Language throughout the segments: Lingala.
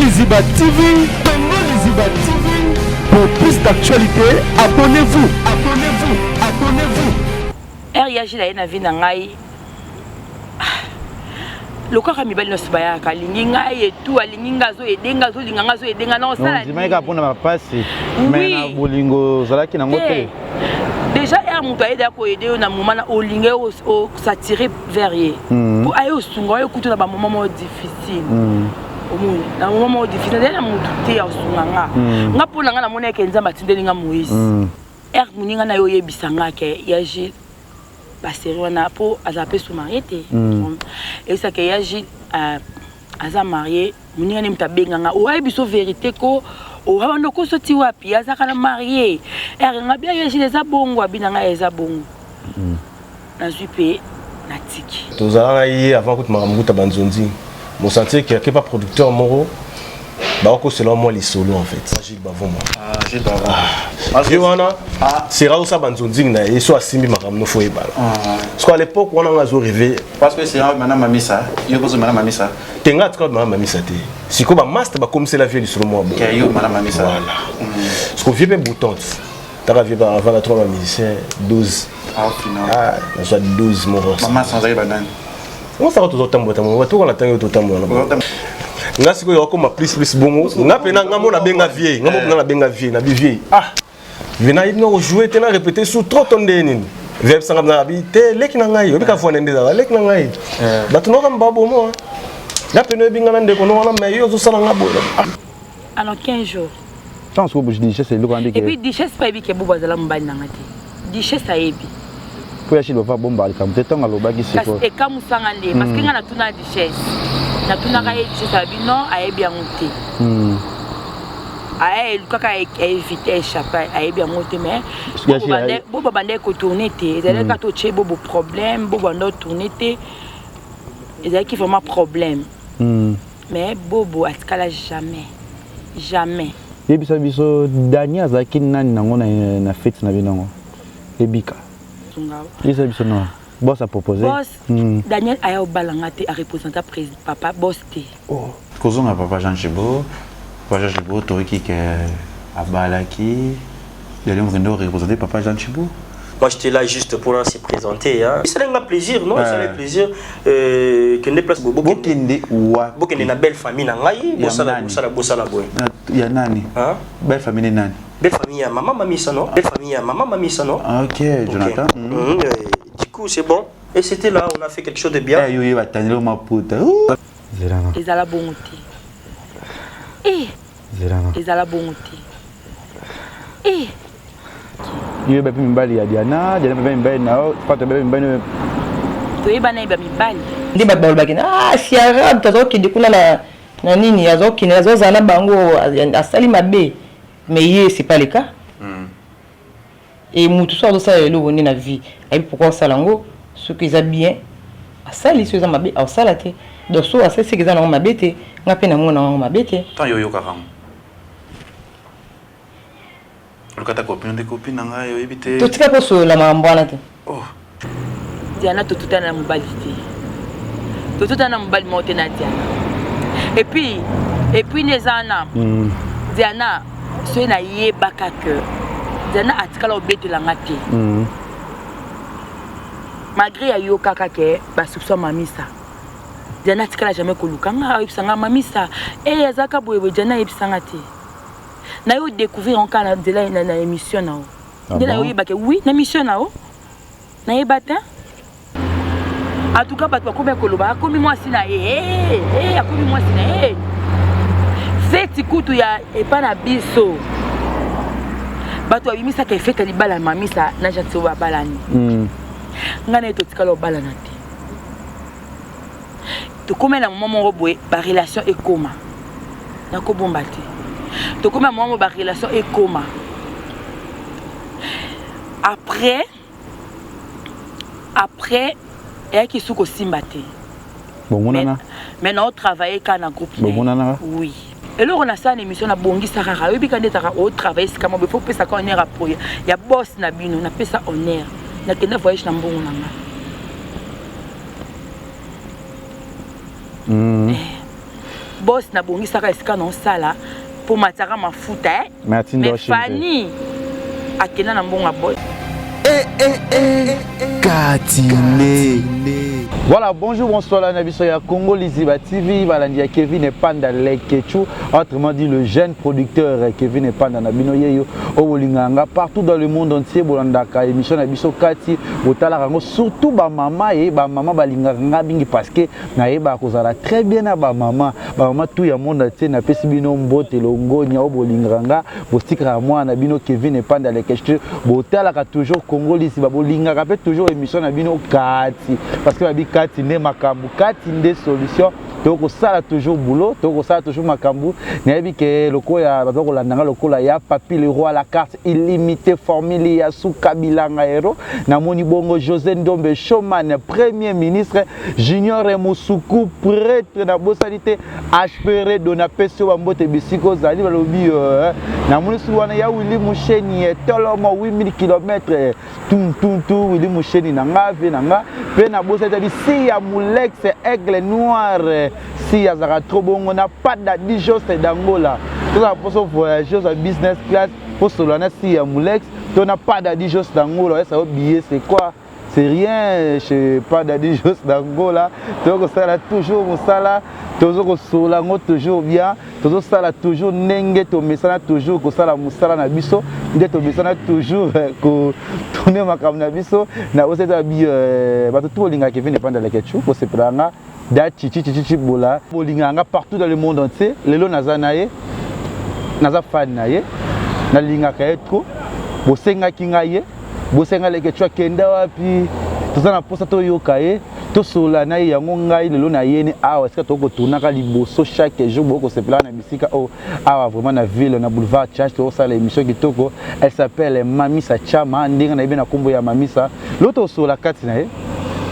Liziba TV, Congo Liziba TV. Pour plus d'actualités, abonnez-vous, abonnez-vous, abonnez-vous. RIAG na ye na vie na ngai lokaka mibali nyonso bayaka alingi ngai etu alingi ngai azoyede ngai azolinga ngai azoyede ngai naosala ondimaki kaka mpona bapasi mais na bolingo ozalaki nango te. Déjà ere moto ayede akoyede yo na moment na olingi osatire vers ye mpo aye osunga oyo kutu na bamoment moko difficile. Omoni na moment moko difficile azali na motu te aosunga nga. Nga mpo na nga namoni eke Nzambe atindeli nga Moïse. Ere moninga na ye oyebisa nga ke ya Gile basérie wana mpo azala mpe su marie te, eyebisaka ya Gile aza marie. Moninga ne moto abenga nga, oyebi biso vérité ko owanda okoso ti wapi azalaka na marie. Ere nga bia ya Gile eza bongo, abi na ngai eza bongo, nazwi mpe natiki. Tozalaka ye avant kutu makambo kuta banzonzi mosentir ke ake pa producteur moko bakokosela mwa lisolo. En fait, Gilles Bavoma ye wana sera osala banzonzingi na ye so asimbi makambo nofo oyebana, parce que à l'époque wana nga azo rêve. Parce que c'est madame Mamisa, yo kozo madame Mamisa. Te, nga atika madame Mamisa te. Sikoyo bamaster bakomisela vie lisolo mwa bo. Yo madame Mamisa. Voilà, parce que vie mpe boutante taka vie avant na trois bamusicien 12. Ah, nazwa 12 moko. Mama sanzaki banani? Osaka tozotambola tambola tokola ntango totambola na nga sikoyo akoma plus plus bongo. Nga mpe nga mo nabenga vie, nga mo nga nabenga vie na bi vie, ah vie nayebi na kojouer te, na répété su trop to nde nini. Vie bisanga na bi te leki na ngai oyebika fo nde ezala leki na ngai bato noka mbabomo nga mpe noyebi nga na ndeko no wana, mais yo ozosala nga boye. Alors 15 jours. Ntango sikoyo Duchesse eloko wana. Et puis Duchesse mpe ayebi ke Bobo azala mobali na nga te. Duchesse ayebi. Mpo ya Shili bava bomba likambo te ntango alobaki sikoyo. Kasi ekamusanga nde parce que nga natuna Duchesse, natunaka ye, Duchesse alobi non, ayebi yango te. Aya elukaka aévite échappe, ayebi yango te. Mais Bobo bandaki kotourne te, ezalaki kaka totie Bobo problème. Bobo banda otourne te, ezalaki vraiment problème. Mais Bobo atikala jamais, jamais. Yebisa biso, Dani azalaki nani nango na fete na bino yango ebika? Yebisa biso no boss apropose. Boss Daniel aya obalanga te, arepresenta papa boss te. Oh. Kozonga papa Jean Chibo, papa Jean Chibo toyoki ke abalaki Daniel Mokende représenter papa Jean Chibo. Moi, j'étais là juste pour se présenter. Hein. Ça un plaisir, non? Ça un plaisir. Kende place bobo. Bokende wa. Bokende na belle famille na ngai, bosala bosala bosala boye. Ya nani? Hein? Belle famille nani? Belle famille ya maman Mamisa, non? Belle famille ya maman Mamisa, non? Ah, OK, Jonathan. Okay. Du coup, c'est bon. Et c'était là, on a fait quelque chose de bien. Eh yo yo batandelo maputa. Zelana. Ezala bongo te. Eh. Zelana. Ezala bongo te. Eh. Yo bape mibali ya Diana, Diana bape mibali na yo, Fato bape mibali. Toyebana yeba mibali. Nde bato balobaki ah Siara moto azokende kuna na nini, azokende azozala na bango, asali mabe, mais ye c'est pas le cas. E motu so azosala eloko nde na vie ayebi pourquoi osala yango. Soki eza bien asali, so eza mabe aosala te. Donc so asali seke eza nango mabe te, nga mpe namona yango mabe te. Ntango yo oyokaka yango, olukata copine nde copine na ngai oyebi te. Totika kosolola makambo wana te. Oh. Diana totutana na mobali te, totutana na mobali moko te na Diana. Et puis nde eza wana Diana soki nayebaka ke Diana atikala obetelanga te, malgré ayokaka ke basoupçon Mamisa. Diana atikala jamais koluka nga ayebisanga Mamisa e azalaka boyeboye. Diana ayebisanga te. Na yo découvrir en na nzela na émission na yo nde na yo oyebake. Oui, na émission na yo nayeba te. En tout cas bato bakomi koloba akomi mwasi na ye, akomi mwasi na ye. Feti kutu ya epa na biso, bato babimisaka efete ya libala ya Mamisa na Jacques oyo babalani. Ngai na ye totikala obalana te. Tokómi na moment moko boye barelation ekóma, nakobomba te, tokómi na moment moko barelation ekóma. Après eyaki su kosimba te. Bomonana? Mais naotravaille kaka na groupe. Bomonanaka? Oui, eloko nasala na émission nabongisa kaka, oyebi ka nde ezalaka otravaille esika moko, faut opesaka honneur ya boss na bino. Napesa honneur, nakenda voyage na mbongo na nga. Boss nabongisaka esika naosala mpo matiaka mafuta eh? Mais atindi Mais Fanny akenda na mbongo ya boss. Eh, eh, eh, Katine. Voilà, bonjour, bonsoir, la biso ya Congo Liziba TV, balandi ya Kevin Epanda Lekechu, autrement dit le jeune producteur Kevin Epanda na bino yeyo, obolinganga partout dans le monde entier, bolandaka émission na biso kati, botalaka yango surtout ba mama et ba mama balingaka nga mingi parce que nayebaka kozala très bien na ba mama, ba mama tout ya monde entier napesi bino mbote longonya oyo bolingaka nga, botikaka mwana na bino Kevin Epanda Lekechu, botalaka toujours Congo Liziba, bolingaka pe toujours émission na bino kati parce que babi kati nde makambo, kati nde solution. Tokosala toujours boulot, tokosala toujours makambo. Nayebi ke lokola bato bakolanda nga lokola ya Papi le roi, la carte illimitée, formule ya suka bilanga hero. Namoni bongo José Ndombe Showman, premier ministre, Junior Musuku prêtre na bosani te, HP Redo na pesi yo bambote bisiko ozali balobi, namoni su wana ya Willy Musheni, tolomo 8000 kilomètres, tum tum tum Willy Musheni na nga vie na nga pe na bosani te si ya Mulex aigle noir, si azalaka trop bongo na Pada Dijos d'Angola. Tozala mposo voyager oza business class posolola na si ya Mulex to na Pada Dijos d'Angola, oyesa yo billet c'est quoi? C'est rien chez Pada Dijos d'Angola. Tozokosala toujours mosala, tozokosola yango toujours bien, tozosala toujours ndenge tomesana toujours kosala mosala na biso, nde tomesana toujours kotourne makambo na biso. Na oseta bi bato tu bolingaka Kevin Epanda Lekechu, bosepelaka nga da chichi chichi chibola, bolingaka nga partout dans le monde entier. Lelo naza na ye, naza fan na ye, nalingaka ye trop. Bosengaki ngai ye, bosenga Lekechu akenda wapi, toza na mposa toyoka ye, tosolola na ye. Yango ngai lelo na yeni awa esika tokotournaka liboso chaque jour, bokosepelaka na bisika oyo awa vraiment na ville na boulevard Tchach, tokosala émission kitoko. Elle s'appelle Mamisa Chama, ndenge nayebi na nkombo ya Mamisa. Lelo tosolola kati na ye,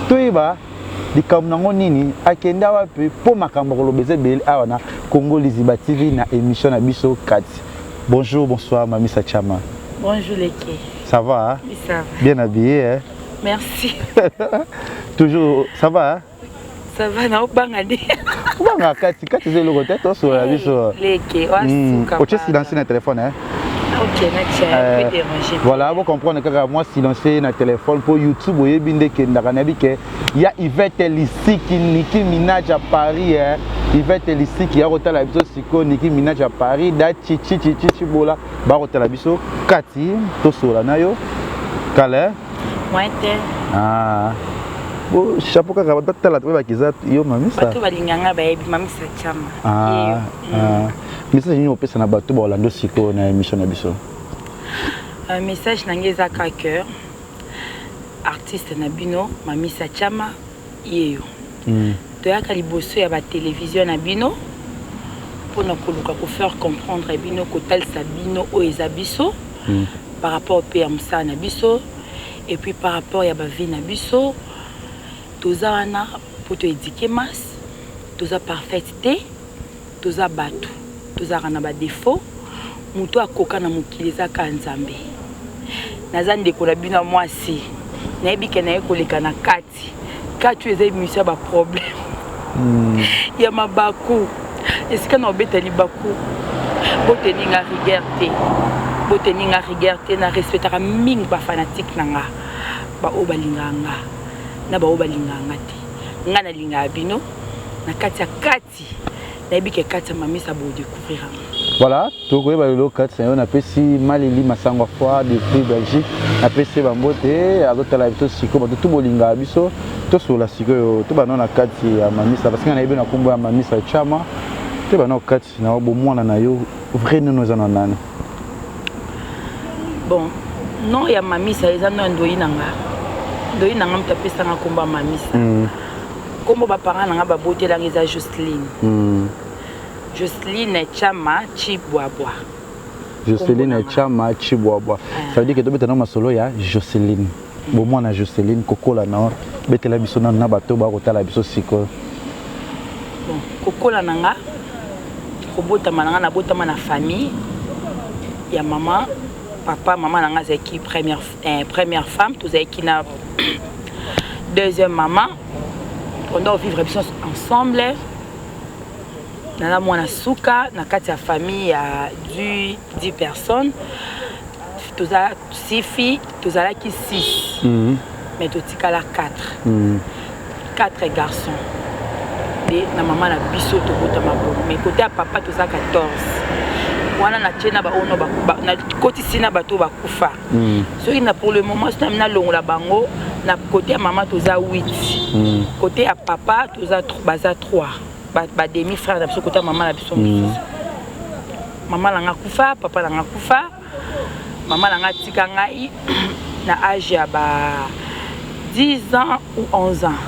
toyeba likambo nango nini, akenda wapi, mpo makambo koloba eza ebele awa na Congo Liziba TV na émission na biso kati. Bonjour, bonsoir Mamisa Chama. Bonjour Leke. Ça va, hein? Oui, ça va. Bien habillé, hein? Merci. Toujours, ça va, hein? Ça va, na obanga nde. Obanga kati, kati eza eloko te, tosolola biso. Leke, wasuka. Otie silencieux na téléphone, hein? Ok, natia, peut déranger. Voilà, vous comprenez kaka moi silencieux na téléphone pour YouTube oyebi nde kendaka nayebi ke ya Yvette Lisiki, Nicki Minaj à Paris, hein? Yvette Lisiki ya kotala biso siko, Nicki Minaj à Paris, da chichi chichi chibola ba kotala biso kati tosolola na yo. Kale? Moi te. Ah. Bo chapeau kaka batala to bakiza yo Mamisa. Bato balinganga bayebi Mamisa Chama. Ah. Ah. Message nini opesa na bato ba Orlando siko na émission na biso? Message na ngai eza kaka artiste na bino Mamisa Chama yeyo. Toyaka liboso ya ba télévision na bino mpona koluka ko faire comprendre bino, kotalisa bino oyo eza biso par rapport pe ya mosala na biso et puis par rapport ya ba vie na biso. Toza wana po to éduquer masse, toza parfaite te, toza bato, tozalaka na ba défaut. Moto akoka na mokili eza kaka Nzambe. Naza ndeko na bino ya mwasi, nayebi ke naye koleka na kati kati oyo eza émission ya ba problème ya mabaku, esika na obeta libaku. Boteni nga rigueur te, boteni nga rigueur te. Na respectaka mingi ba fanatique na nga, baoyo balingaka nga na baoyo balingaka nga te. Nga nalingaka bino na kati ya kati, nayebi ke kati ya Mamisa bodécouvrir yango. Voilà, tokoyeba lelo kati na yo. Napesi Malili Masango Foi depuis Belgique, napesi ye bambote, azotala biso sikoyo. Bato tu bolingaka biso, tosolola sikoyo, tobanda na kati ya Mamisa parce que nayebi na nkombo ya Mamisa Chama. Toyeba kati na yo, bomwana na yo, vrai nono eza na nani? Bon, nom ya Mamisa eza nom ya ndoi na nga. Ndoi na nga moto apesanga nkombo ya Mamisa. Nkombo baparent na nga babotelanga eza Joseline. Joseline Chama Chibwabwa. Joseline Chama Chibwabwa, ça veut dire que tobeta na masolo ya Joseline, bomwana Joseline, kokola na betela biso nanu na bato bakotala biso sikoyo. Bon, kokola na nga, kobotama na nga, nabotama na famille ya mama papa. Mama na nga azalaki première femme, tozalaki na deuxième mama, on doit vivre biso ensemble. Naza mwana suka na kati ya famille ya 10 personnes. Toza 6 filles, tozalaki 6. Mais totikala 4. 4 garçons. Nde na mama na biso tobotama bongo. Mais côté ya papa toza 14. Wana na tie na ba ono na kotisi na bato bakufa. Soki na pour le moment soki nalongola bango, na côté ya mama toza 8. Côté ya papa toza baza 3. Ba demi frère na biso côté ya mama na biso mosusu. Mama na nga kufa, papa na nga kufa. Mama na nga tika ngai na âge ya ba 10 ans ou 11 ans.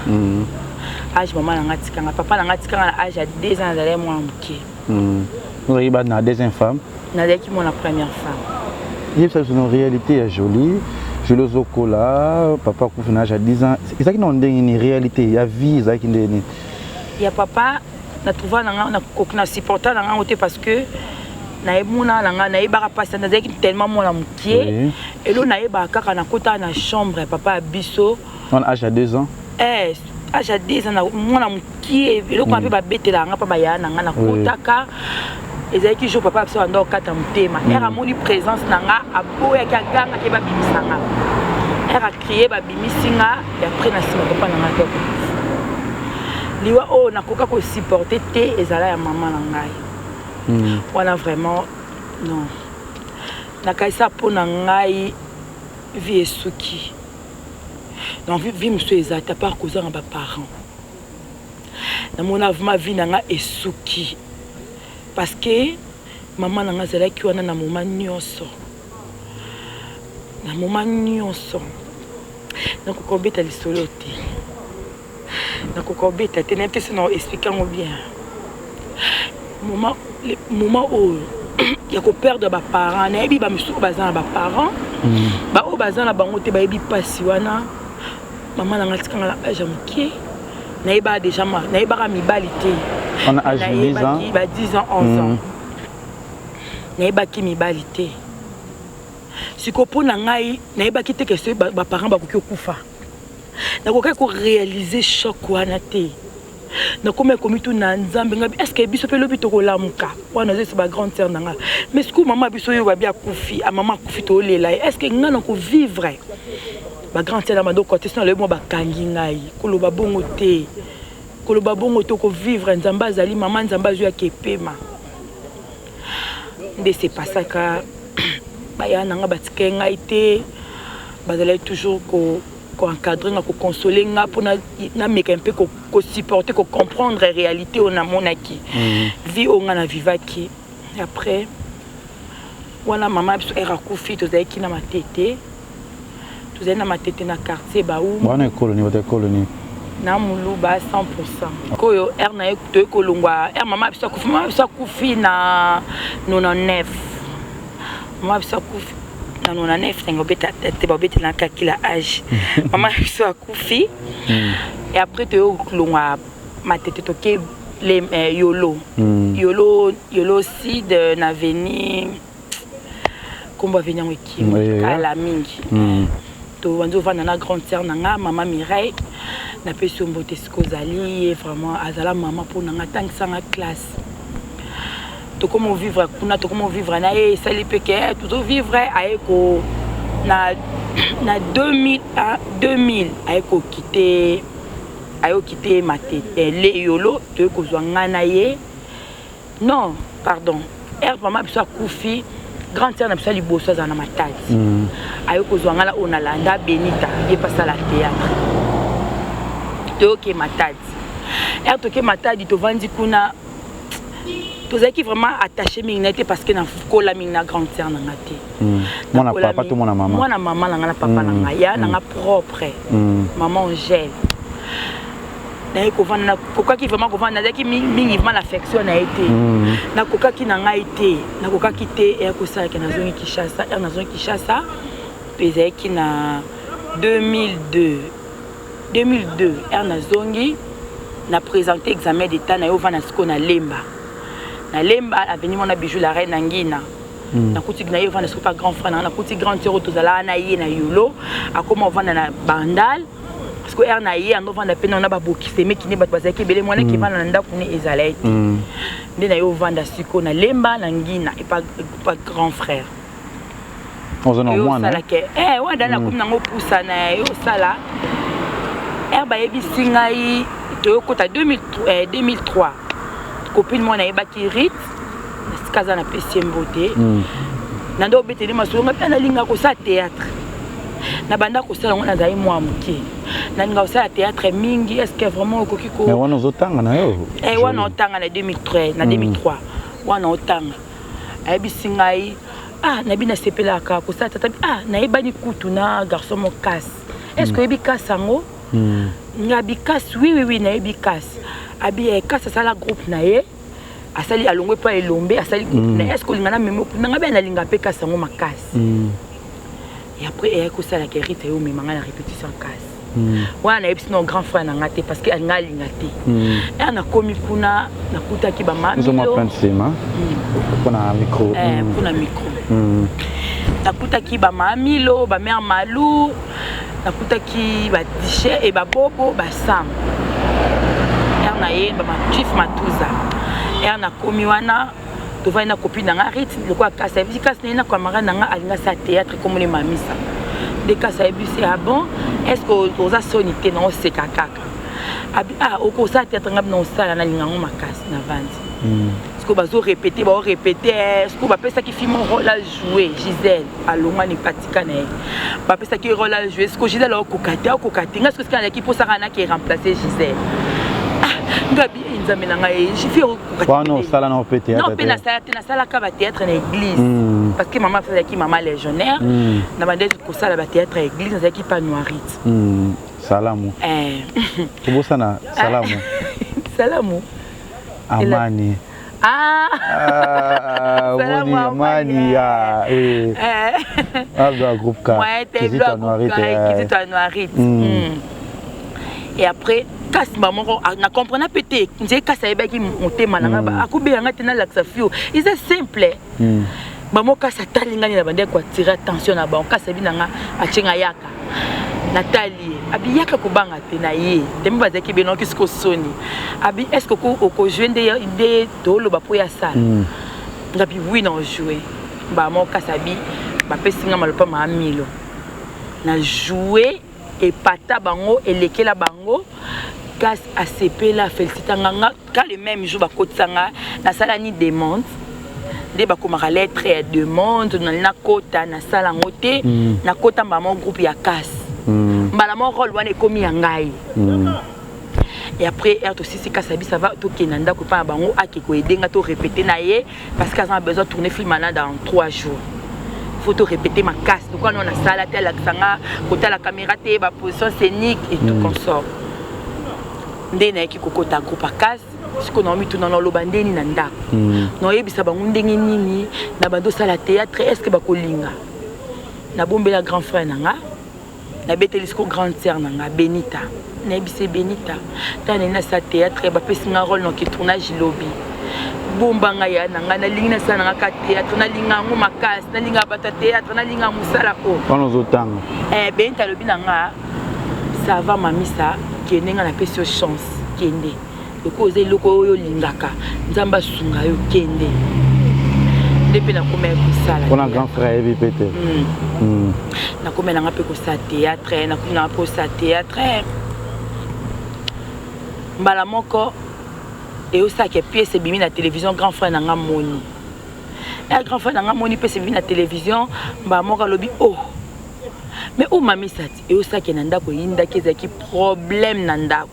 Âge mama na nga tika nga, papa na nga tika nga na âge ya 2 ans, nazalaki mwana moke. Ozalaki ba na deuxième femme? Nazalaki mwana première femme. Yebisa biso na réalité ya Jolie. Jolie ozokola, papa akufi na âge ya 10 ans. Ezalaki na ndenge nini? Réalité ya vie ezalaki ndenge nini? Ya papa, natrouva na nga na supporta na ngango te, parce que nayebuna na nga, nayebaka mpasi, nazalaki tellement mwana mokie. Elo nayebaka kaka, nakota na chambre ya papa ya biso. Wana âge ya 2 ans? Eh, âge ya 2 ans, mwana mokie. Eloko wana mpe babetelaka nga mpa baya na nga, nakotaka, ezalaki jour papa biso banda okata motema. Ere amoni présence na nga, aboyaki, agangaki, babimisa nga. Ere acrier, babimisi nga. Après, na nsima, papa na nga te akokufa. Liwa oyo nakoka kosupporter te ezala ya mama na ngai. Wana vraiment non, nakanisa mpo na ngai vie esuki. Donc vie mosusu eza te à part kozanga baparent. Namona vraiment vie na nga esuki, parce que mama na nga azalaki wana na moment nyonso, na moment nyonso. Nakoka kobeta lisolo te, nakoka kobeta te, nayebi te so na expliquer yango bien. Moment oyo ya koperdre baparent, nayebi bamisusu baza na baparent, baoyo baza na bango te bayebi mpasi wana. Mama na nga tikanga na âge ya moke, nayebaka déjà, nayebaka mibali te. Wana âge 10 ans? Ba 10 ans, 11 ans. Nayebaki mibali te. Sikoyo mpo na ngai, nayebaki te ke soki baparent bakoki kokufa. Nakokaki koréaliser choc wana te. Nakomi komituna: Nzambe ngai, est ce que biso mpe lobi tokolamuka? Wana nazoyesa bagrande sœur na nga. Mais sikoyo mama biso oyo babi akufi, mama akufi, toolela ye, est ce que ngai na kovivre? Bagrande sœur na bandoko te, so nalobi mwa bakangi ngai: koloba bongo te, koloba bongo te, okovivre, Nzambe azali, mama Nzambe azwiyaki epema. Nde sepasaka baya na nga batikaki ngai te, bazalaki toujours koencadrer nga, koconsoler nga mpona nameka mpe kosupporter, kocomprendre réalité oyo namonaki, vie oyo nga navivaki. Après wana, mama biso ere akufi, tozalaki na Matete, tozali na Matete na quartier Baum. Wana ekolo nini? Bata ekolo nini? Na Moluba 100. Koyo ere na ye toye kolongwa, ere mama biso akufi, mama biso akufi na 99, mama biso akufi na 99, ndenge obeta te, baobetelaka kila âge mama biso akufi. Et après toye kolongwa Matete, toke Yolo. Yolo, Yolo Sud, na avenue, nkombo avenue yango ekimi kala mingi. Tobandi ovanda na grande sœur na nga, mama Mireille, napesi yo mbote esika ozali. Ye vraiment azala mama mpo na nga, atangisanga classe. Tokómi ovivre kuna, tokómi ovivre na ye, esali mpe ke tozovivre. Aye ko na 2000, 2000 aye kokite, aye kokite Matete le Yolo. Toye kozwa ngai na ye, non pardon, ere mama biso akufi, grande sœur na biso ya liboso azala na Matadi. Aye kozwa ngai na oyo nalanda Benita, ye mpe asala théâtre. Toyoke Matadi, ere toke Matadi, tovandi kuna. Tozalaki vraiment attaché mingi na ye te, parce que nakola mingi na grande sœur na nga te. Mwana papa to mwana mama? Mwana mama na nga na papa na ngai, ya na nga propre, mama Angèle. Naye kovanda, nakokaki vraiment kovanda, nazalaki mingi vraiment na affection na ye te. Nakokaki na ngai te, nakokaki te. Eya kosalaka, nazongi Kinshasa. Ere nazongi Kinshasa mpe ezalaki na 2002, 2002. Ere nazongi, na présente examen d'état na ye, ovanda sikoyo na Lemba, na Lemba, avenue mwana Bijou la Reine na Ngina. Nakuti na ye ovanda sikoyo pa grand frère na nga. Nakuti grande sœur oyo tozalaka na ye na Yolo, akoma ovanda na Bandal, parce que ere na ye ando ovanda mpe na babokisa emeki nde bato bazalaki ebele. Mwana evanda na ndako ne ezala ye te. Nde na ye ovanda sikoyo na Lemba na Ngina epa epa grand frère. Oza na mwana. Osala ke eh wana na komi nango pusana ye osala. Heure bayebisi ngai toyokota 2003 copine mwana ayebaki Rit esika aza napesi ye mbote. Na nde obeteli masolo ngai mpe nalinga kosala théâtre. Na banda kosala yango nazali mwa moke. Nalinga kosala théâtre mingi, est ce que vraiment okoki ko Mais wana ozotanga na yo? Eh wana otanga na 2013, na 2003 wana otanga. Ayebisi ngai ah nayebi nasepelaka kosala tata, ah nayebani kutu na garçon mo kasi. Est ce que oyebi kasi yango? Ngabi kasi, oui oui oui, nayebi kasi. Abi eh, kasi asala groupe na ye. Asali alongwe pa elombe, asali groupe na ye. Est ce que olinga na memo kuna? Ngabi nalinga mpe kasi yango makasi. Et après eyaki kosalaka Rita ye omema ngai na répétition kasi. Wana nayebisi na grand frère na nga te parce que alinga alinga te. Ere nakomi kuna nakutaki bamamilo mpona micro. Mpona micro. Nakutaki bamamilo, bamère Malou, nakutaki badishe e babobo basam. Ere na ye chief Matuza. Ere nakomi wana tovandi na copine na nga Rit lokola kasi ayebisi kasi na ye na camarade na nga alinga asala théâtre komona mamisa nde kasi ayebisi ah bon, est ce que oza soni te na oseka kaka abi ah okosala théâtre nga bina osala nalinga yango makasi na vandi parce que bazo répéter, bao répéter ce que bapesaki film rôle à jouer Gisèle alongwani patika na ye bapesaki rôle à jouer ce que Gisèle aokoka te aokoka te nga ce que sika nalaki mposaka nake remplacer Gisèle. Ah ngabi nzambe na ngai jifi. Wana osala na mpe théâtre? Non, mpe nasala te, nasalaka bathéâtre na église parce que mama azalaki mama légionnaire. Na bandeki kosala bathéâtre ya église, nazalaki pa noirite. Salamu tobosana salamu. Salamu. Amani. Ah, omoni amani ya abwa groupe K. Kizito Noirite. Kizito Noirite. Et après kasi moko na comprena mpe te nzeye kasi ayebaki motema na nga akobela nga te nalakisa fio eza simple. Bamo kasi atali ngani na bandeki koatire attention na bango kasi abi na nga atie nga yaka natali ye abi yaka kobanga te na ye temi bazalaki ebele siko soni abi est ce que okojoue nde nde toloba mpo ya sala ngabi oui na ojoue bamo kasi abi bapesi nga malopa maamilo na joue epata bango elekela bango kasi asepela félicita nga nga ka le même jour bakotisa nga nasala ni demande nde bakomaka lettre ya demande nali nakota nasala yango te. Nakota mbala moko groupe ya kasi mbala moko rôle wana ekomi ya ngai. Et après heure tosisi kasi abi ça va tokende na ndako epai na bango ake koede nga to répéter na ye parce que aza na besoin tourner film ana dans 3 jours, faut to répéter makasi lokola no nasala te alakisa nga kotala caméra te baposition scénique et tout consort nde nayaki kokota groupe akasi. Sikoyo na mituna naloba ndeni na ndako naoyebisa bango ndenge nini na bando osala théâtre, est ce que bakolinga? Nabombela grand frère na nga, nabeteli siko grande sœur na nga Benita, nayebisi Benita ntango nali nasala théâtre bapesi nga rôle noki tournage lobi bomba ngai ya na ngai nalingi nasala na nga ka théâtre nalinga yango makasi nalinga bato ya théâtre nalinga mosala o Wana ozotanga? Eh, Benita alobi na nga ça va mamisa, kende nga napesi yo chance, kende lokola oza eloko oyo olingaka nzambe asunga yo kende nde mpe nakomaki kosala. Mpona grand frère ayebi mpe te? Nakomi nanga mpe kosala théâtre, nakomi nanga mpe kosala théâtre mbala moko eyosalaka pièce ebimi na télévision. Grand frère nanga moni ya grand frère nanga moni pièce ebimi na télévision mbala moko alobi oh mais o mamisa ti eyosalaka na ndako eyindaki ezalaki problème na ndako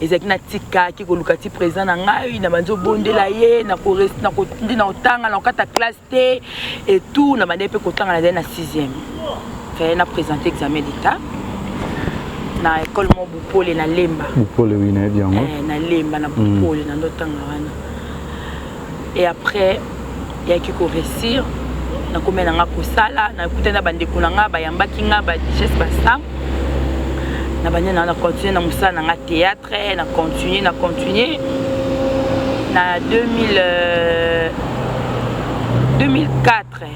ezalaki natikaki koluka ti président na ngai na bandi obondela ye nde na kotanga na kokata classe te et tout na bandi mpe kotanga nazali na sixième fallait na présenter examen d'état na école mo Bupole na Lemba. Bupole, oui, nayebi yango. Eh, na Lemba na Bupole na ndotanga wana et après eyaki koréussir nakomi na nga kosala nakutani na bandeko na nga bayambaki nga badigese basam na bandi na continue na mosala na nga théâtre na continue na continue na 2000, 2004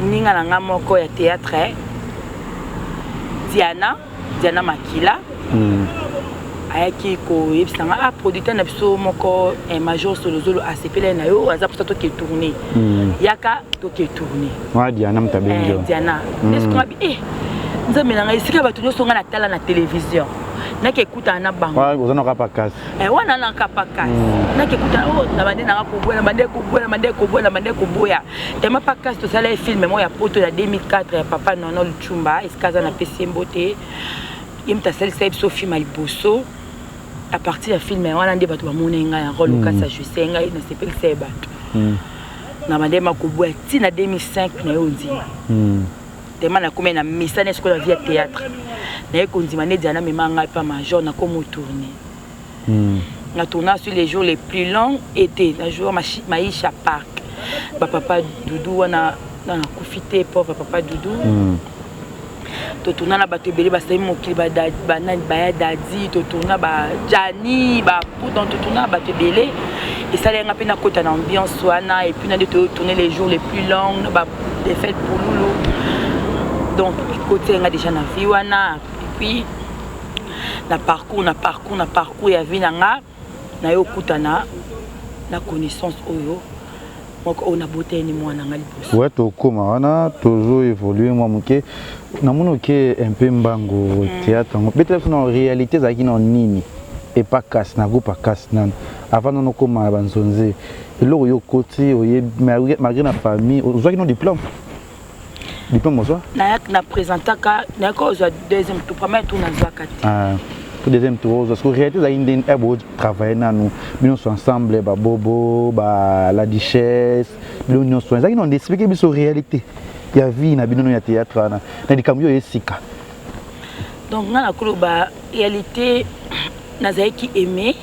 moninga na nga moko ya théâtre Diana, Diana Makila. Ayaki koyebisa nga, ah, producteur na biso moko, major Solozolo, asepelai na yo, aza mposa toke tourner. Yaka toke tourner. Wana Diana moto abengi yo? Diana. Nde bi Nzambe na ngai, esika bato nyonso ngai natala na télévision, nake ekutana na bango. Oza na kapa kasi? Wana na kapa kasi, nake ekutana oyo na bande nanga koboya, na bande koboya, na bande koboya, na bande koboya tema pa kasi. Tosala ye film moko ya poto ya 2004 ya papa Nono Luchumba, esika aza, napesi ye mbote. Ye moto asalisa ye biso film ya liboso. À partir ya film wana nde bato bamoni ngai ya rôle okasi, ajuise ngai, nasepelisa ye bato. Na bandema koboya ntina 2005 na ye ondima tema, nakomi na misana esikoyo na vie ya théâtre, naye kondima nde Diana mema ngai pa major, nakomi tourner. Na tourna sur les jours les plus longs, été na jour Maisha Park, bapapa Dudu wana na nakufi te, pauvre papa Dudu. Totourna na bato ebele basali mokili, banani, baya Dadi, totourna bajani bapu, donc totourna na bato ebele. Esalaki mpe nakota na ambiance wana. Et puis na nde totourne les jours les plus longs, badefete pululu, donc ekoti nga déjà na vie wana. Et puis na parcours ya vie na nga, naye okutana na connaissance oyo moko oyo nabotani mwana nga liboso. Ouais, tokóma wana, tozo évolue mwa moke. Namoni oke un peu mbango. Théâtre yango, betela biso na réalité ezalaki na nini epa kasi na groupe akasi nano, avant nano okóma na banzonze. Eloko yo okoti, oyebi, malgré na famille, ozwaki no diplôme? Diplôme ozwa? Na présentaka, nayaki kozwa deuxième tour. Premier tour nazwaka te. Ah, po deuxième tour ozwa. Parce que réalité ezalaki ndeni e botravaille nanu bino nyonso ensemble, babobo, ba la duchesse, bino nyonso ezalaki nano? Explique biso réalité ya vie na bino no ya théâtre wana na likambo oyo esika. Donc nga nakoloba réalité, nazalaki aimé.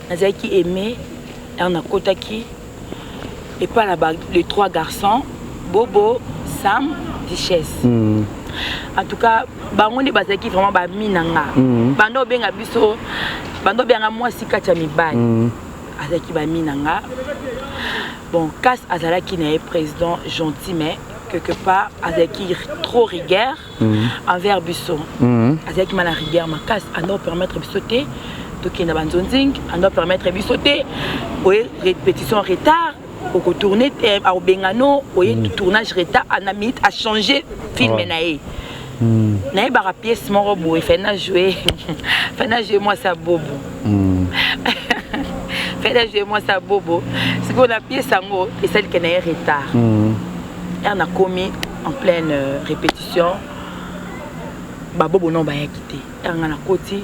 Nazalaki aimé ere nakotaki epai na les trois garçons, Bobo, Sam, Duchesse. En tout cas bango nde bazalaki vraiment bami na nga. Bando obenga biso, bando obenga mwasi kati ya mibali. Azalaki bami na nga. Bon, kas azalaki na ye président gentil, mais quelque part azalaki trop rigueur envers biso. Azalaki ma na rigueur makasi, ando permettre biso te tokende banzonzing, ando permettre biso te oye répétition retard, okotourne, akobengano oye tournage retard na minute, achange film na ye. Nayebaka pièce moko boye, fai na jouer mwasi ya Bobo. Fai na jouer mwasi ya Bobo. Sikoyo na pièce yango esalike na ye retard. Ere nakomi en pleine répétition, babobo non bayaki te. Ere nga nakoti,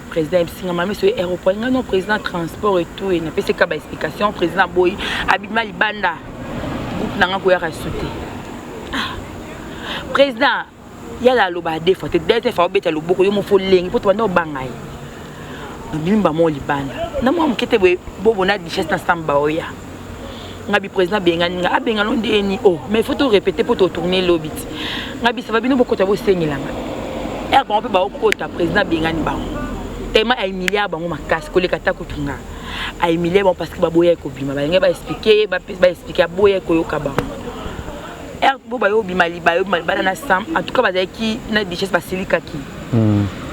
président ayebisinga: "Mami, soki aéroport." Nga: "Non président, transport et tout." Napesi ka baexplication. Président boyi, abima libanda, groupe nanga koyaka su te. Ah, président yala aloba deux fois te, deuxième fois obeta loboko yo mofo olengi mpo tobanda obanga ye. Nabimi bamo libanda na mwa moke te boye, Bobo na Duchesse na Samba oya. Nga bi: "Président abengani nga." Abengano ndeni? "Oh, mais faut to répéter mpo totourne lobi ti." Nga bi: "Sava, bino bokota, bosengelanga." Ere bango mpe baokota, président abengani bango tellement ahumilia bango makasi koleka ta kutu nga. Ahumilie bango parce que baboya kobima, balingi baexplique, baexplique, aboya koyoka bango. Ere bo bayobima, bayobima libanda na Sam. En tout cas bazalaki na Duchesse, basilikaki,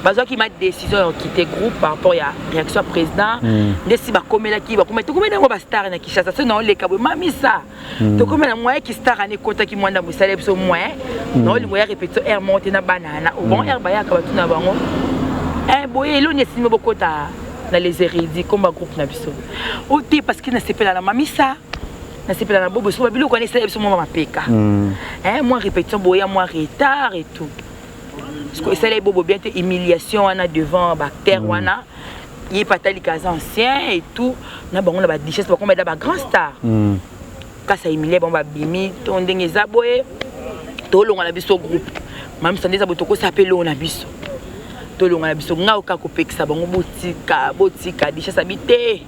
bazwaki ma décision ya kokite groupe par rapport ya réaction ya président. Nde si bakomelaki, bakomeli, tokomeli yango bastar na Kinshasa. So naoleka boye, mamisa, tokomela moyen ki star wana ekotaki mwa ndambo, esali biso moyen. Naolingo ya répétition aire moko te na bana wana. Bon, aire bayaka, batuna bango boye: "Eloni esimi bokota na les érudits komba groupe na biso o te?" Parce que nasepela na mamisa, nasepela na Bobo. So babiloko wana esali biso mwa mapeka, mwa répétition boya mwa retard et tout. Parce que esali Bobo bien te, humiliation wana devant baacteur wana. Ye mpe atalika aza ancien et tout na bango na badichesse, bakoma eda bagrand star. Kasi ahumilie bango, babimi to ndenge eza boye, tolonga na biso groupe. Mamisa nde eza boye, tokosala mpe elongo na biso, tolonga na biso. Ngai oka kopekisa bango: "Botika, botika." Duchesse abi te,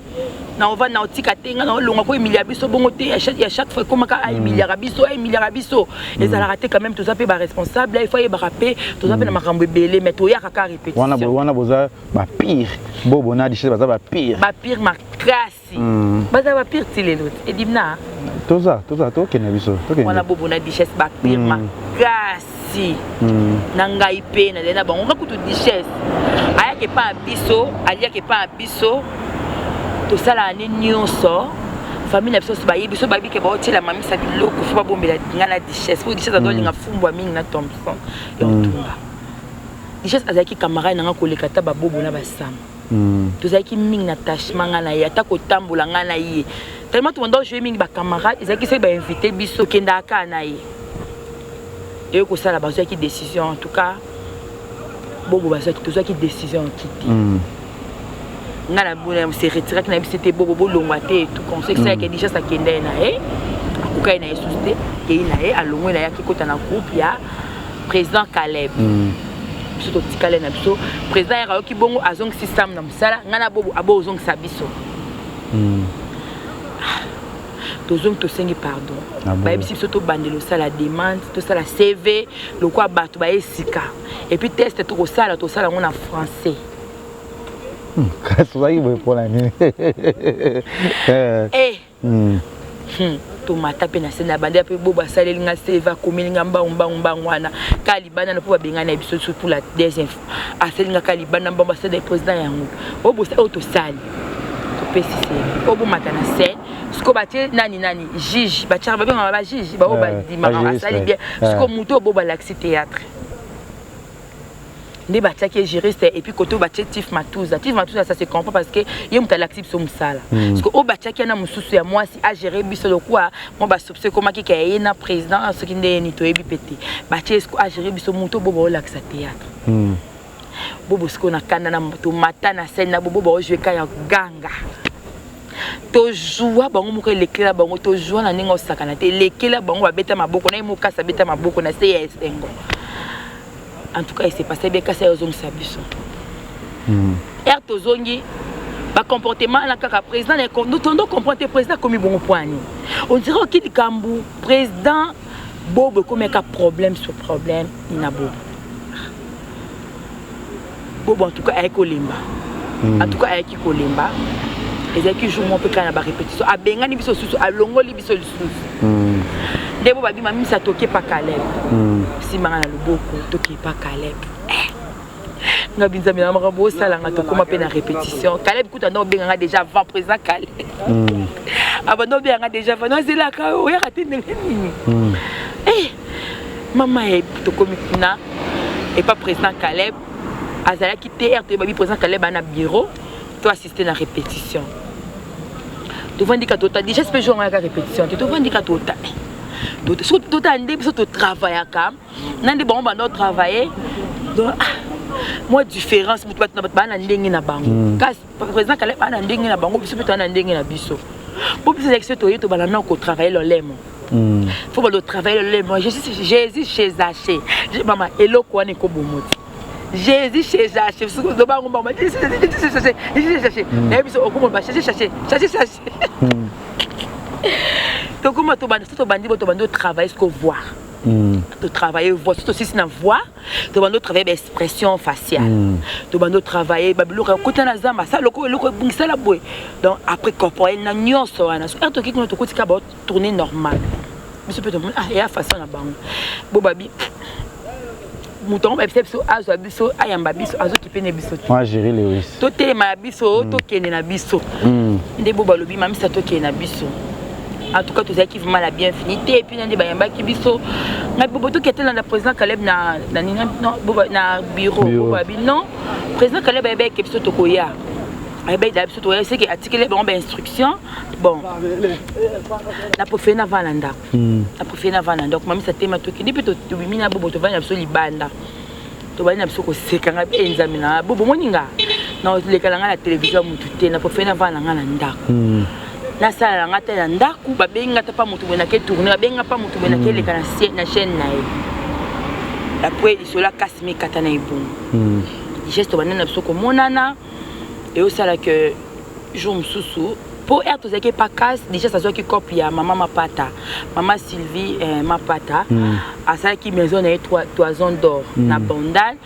na ovanda na otika te, ngai na olonga ko humilia biso bongo te. Ya chaque fois ekomaka ahumiliaka biso, ahumiliaka biso, ezalaka te. Quand même toza mpe baresponsable, il faut ayebaka mpe toza mpe na makambo ebele, mais toyaka ka répétition. Wana boza bapire, Bobo na Duchesse baza bapire. Bapire makasi, baza bapire ti lelo te, edimna. Toza, tokende biso. Wana Bobo na Duchesse bapire makasi. Petit na ngai mpe nazali na bango. Nga kutu Duchesse ayaki epa ya biso, aliaki epa ya biso, tosalaka ne nyonso. Famille na biso nyonso bayebi biso, bayebi ke baotiela mamisa biloko, fo babombela nga na Duchesse, po Duchesse azolinga fumbwa mingi na Thomson ya otumba. Duchesse azalaki camarade na nga koleka ata babobo na basama. Tozalaki mingi na attachement nga na ye, ata kotambola nga na ye, tellement tobanda ojouer mingi bacamarade. Ezalaki soki bainvite biso, okendaka kaka na ye. Eyo kosala, bazwaki décision, en tout cas bobo bazwaki, tozwaki décision okiti. Nga na bona se retiraki na biso te, bobo bolongwa te, tout conseil esalaki. Duchesse akenda ye na ye, akoka ye na ye susu te, kei na ye, alongwe na ye, akekota na groupe ya président Caleb. Biso totikale na biso. Président yaka ayoki bongo, azongisi Sam na mosala. Ngai na bobo abo ozongisa biso. Tozongi, tosengi pardon. Ah bon? Bayebisi biso tobandela osala demande, tosala CV lokola bato baye sika, et puis test tokosala, tosala yango na français. Kasi ozalaki boye mpona nini? Eh. Tomata mpe na se na bandi mpe bo basaleli nga CV, akomeli nga mbangu mbangu mbangu wana ka libanda na mpo babengani na biso su pour la deuxième fois. Asali nga ka libanda mbangu, asali président yango oyo oyo tosali, topesi CV oyo, bomata na scène. Sikoyo batie nani nani juge, batiaka, babengaka bajuge baoyo bandimaka asali bien. Sikoyo motu oyo bo balakisi théâtre nde batiaki ye juriste, et puis kote oyo batie Tif Matuza. Tif Matuza, ça se comprend parce que ye moto alakisi biso mosala. Parce que oyo batiaki yana mosusu ya mwasi agere biso lokuwa mwa basoupçon ekomaki ka ye na président, soki nde yeni toyebi mpe te. Batie siko agere biso moto bo baolakisa théâtre. Bobo sikoyo na kanda na tomata na scène na bobo, baojue ka ya ganga, tozwa bango moko, elekela bango, tozwa na ndenge osakana te, elekela bango, babeta maboko na ye mokasi, abeta maboko na se ya esengo. En tout cas, il s'est passé bien. Kasi ayozongisa biso ere tozongi, bacomportement na kaka président tondo comprendre te. Président akomi bongo po ani? On dirait oki likambo président bobo ekomi aka problème sur problème na bobo. Bobo en tout cas ayaki kolemba, en tout cas ayaki kolemba. Ezalaki jour moko mpe kaka na barépétition, abengani biso lisusu, alongoli biso lisusu. Nde bo babima mimisa, toke pa Caleb. Simbanga na loboko, toke pa Caleb. Nga binzambe na makambo osalanga. Tokóma mpe na répétition, Caleb kuta nde obenganga déjà avant. Président Caleb abanda obenganga déjà avant, nazelaka, oyaka te, ndenge nini? Mama ye, tokomi kuna epa président Caleb, azalaki te. Ere toyebabi président Caleb aa na bureau, to assiste na répétition. Tovandi ka tota déjà mpe jour yaka répétition te, tovandi ka tota, soki totala nde biso totravaillaka na nde bango banda otravaille. Donc mwa différence, moto bato na bato baa na ndenge na bango. Kasi président Caleb baa na ndenge na bango, biso mpe toa na ndenge na biso. Po biso ezalaki so toye, tobanda na kotravaille lolemo. Faut balo travailler lolemo. Jésus chez Zachée, mama, eloko wana ekobomo te. Jésus chez Zachée, lobango mama, Jésus chez Zachée, Jésus chez Zachée, nayebi biso okoma ba chercher chercher chercher chercher. Tokoma, tobanda so, tobandi bo, tobandi otravaille ce qu'on voit, totravaille voix so, tosisi na voix, tobandi otravaille baexpression faciale, tobandi otravaille babiloko ekota na zamba, sala eloko, eloko ebungisala boye. Donc après corporel na nyonso wana, so ere toki kuna, tokotika baotourne normal. Biso mpe tomoni, ah, eya façon na bango. Bo babi moto yango bayebisa biso, azwa biso, ayamba biso, azokipe ne biso te. Jerry Lewis. Totelema na biso, tokende na biso. Nde bo balobi mamisa, tokende na biso. En tout cas tozalaki vraiment la bienvenue te. Et puis na nde bayambaki biso, ngai bobo tokende telanda président Caleb na nini, na bureau. Bobo babi non, président Caleb ayebaki biso tokoya, ayebaki biso tokoya, seke atikeli bango bainstruction. Bon, na préféré navanda na ndako, na préféré navanda na ndako. Mamisa tema, tokende mpe, tobimi na bobo, tovandi na biso libanda, tobandi na biso koseka. Ngai mpe nzambe na bobo moninga, naleka na ngai na télévision ya motu te. Na préféré navanda na ngai na ndako, nasala na ngai te na ndako. Babengi nga ta pa motu boye, nake tourne, babengi nga pa motu boye, nake eleka na chaîne na ye. Après lisolo akasi mikata na ebongo geste, tobandi na biso komonana. Eyosala ke jour mosusu, mpo ere tozalaki epa kasi déjà azwaki cope ya mama Mapata, mama Sylvie Mapata. Asalaki maison na ye Toison d'Or na Bandal.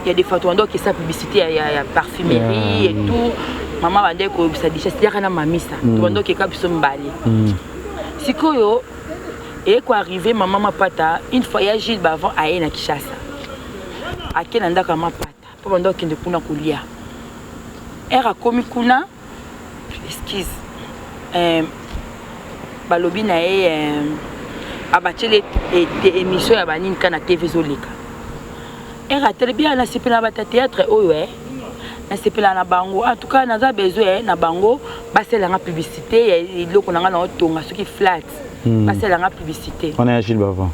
Il y a des fois toando okesa publicité ya parfumerie et tout. Mama bandeki koyebisa déjà yaka na mamisa, tobanda okeka biso mibale. Sikoyo. Eye koarrive mama Mapata une fois ya Gilles Bavon aye na Kinshasa, ake na ndako ya Mapata mpo banda okende kuna kolia. Ere akomi kuna, excuse, balobi na ye abatieli émission ya banini ka na TV ezoleka. Ere atelebi ya nasepela na bata théâtre oyo, nasepela na bango, en tout cas naza besoin na bango, basalelanga publicité ya eloko na nga na otonga soki flat, basalelanga publicité. Wana ya Gilles Bavon.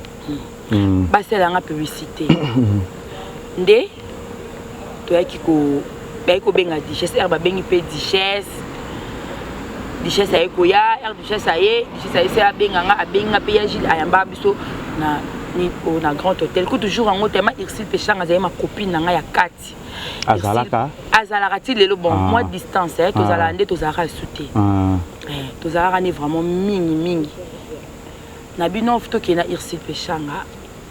Basalelanga publicité nde toyaki ko bayaki kobenga Duchesse. Ere babengi mpe Duchesse, Duchesse aye koya. Ere Duchesse aye, Duchesse aye se abenga nga, abengi nga mpe ya Gilles ayambaka biso na na Grand Hôtel. Kutu jour yango tema Ursile Peshanga azali ma copine na ngai ya kati. Azalaka? Azalaka ti lelo. Bon, mwa distance, tozalaka nde, tozalaka esu te. Tozalaka nde vraiment mingi mingi na bino. Tokende na Ursile Peshanga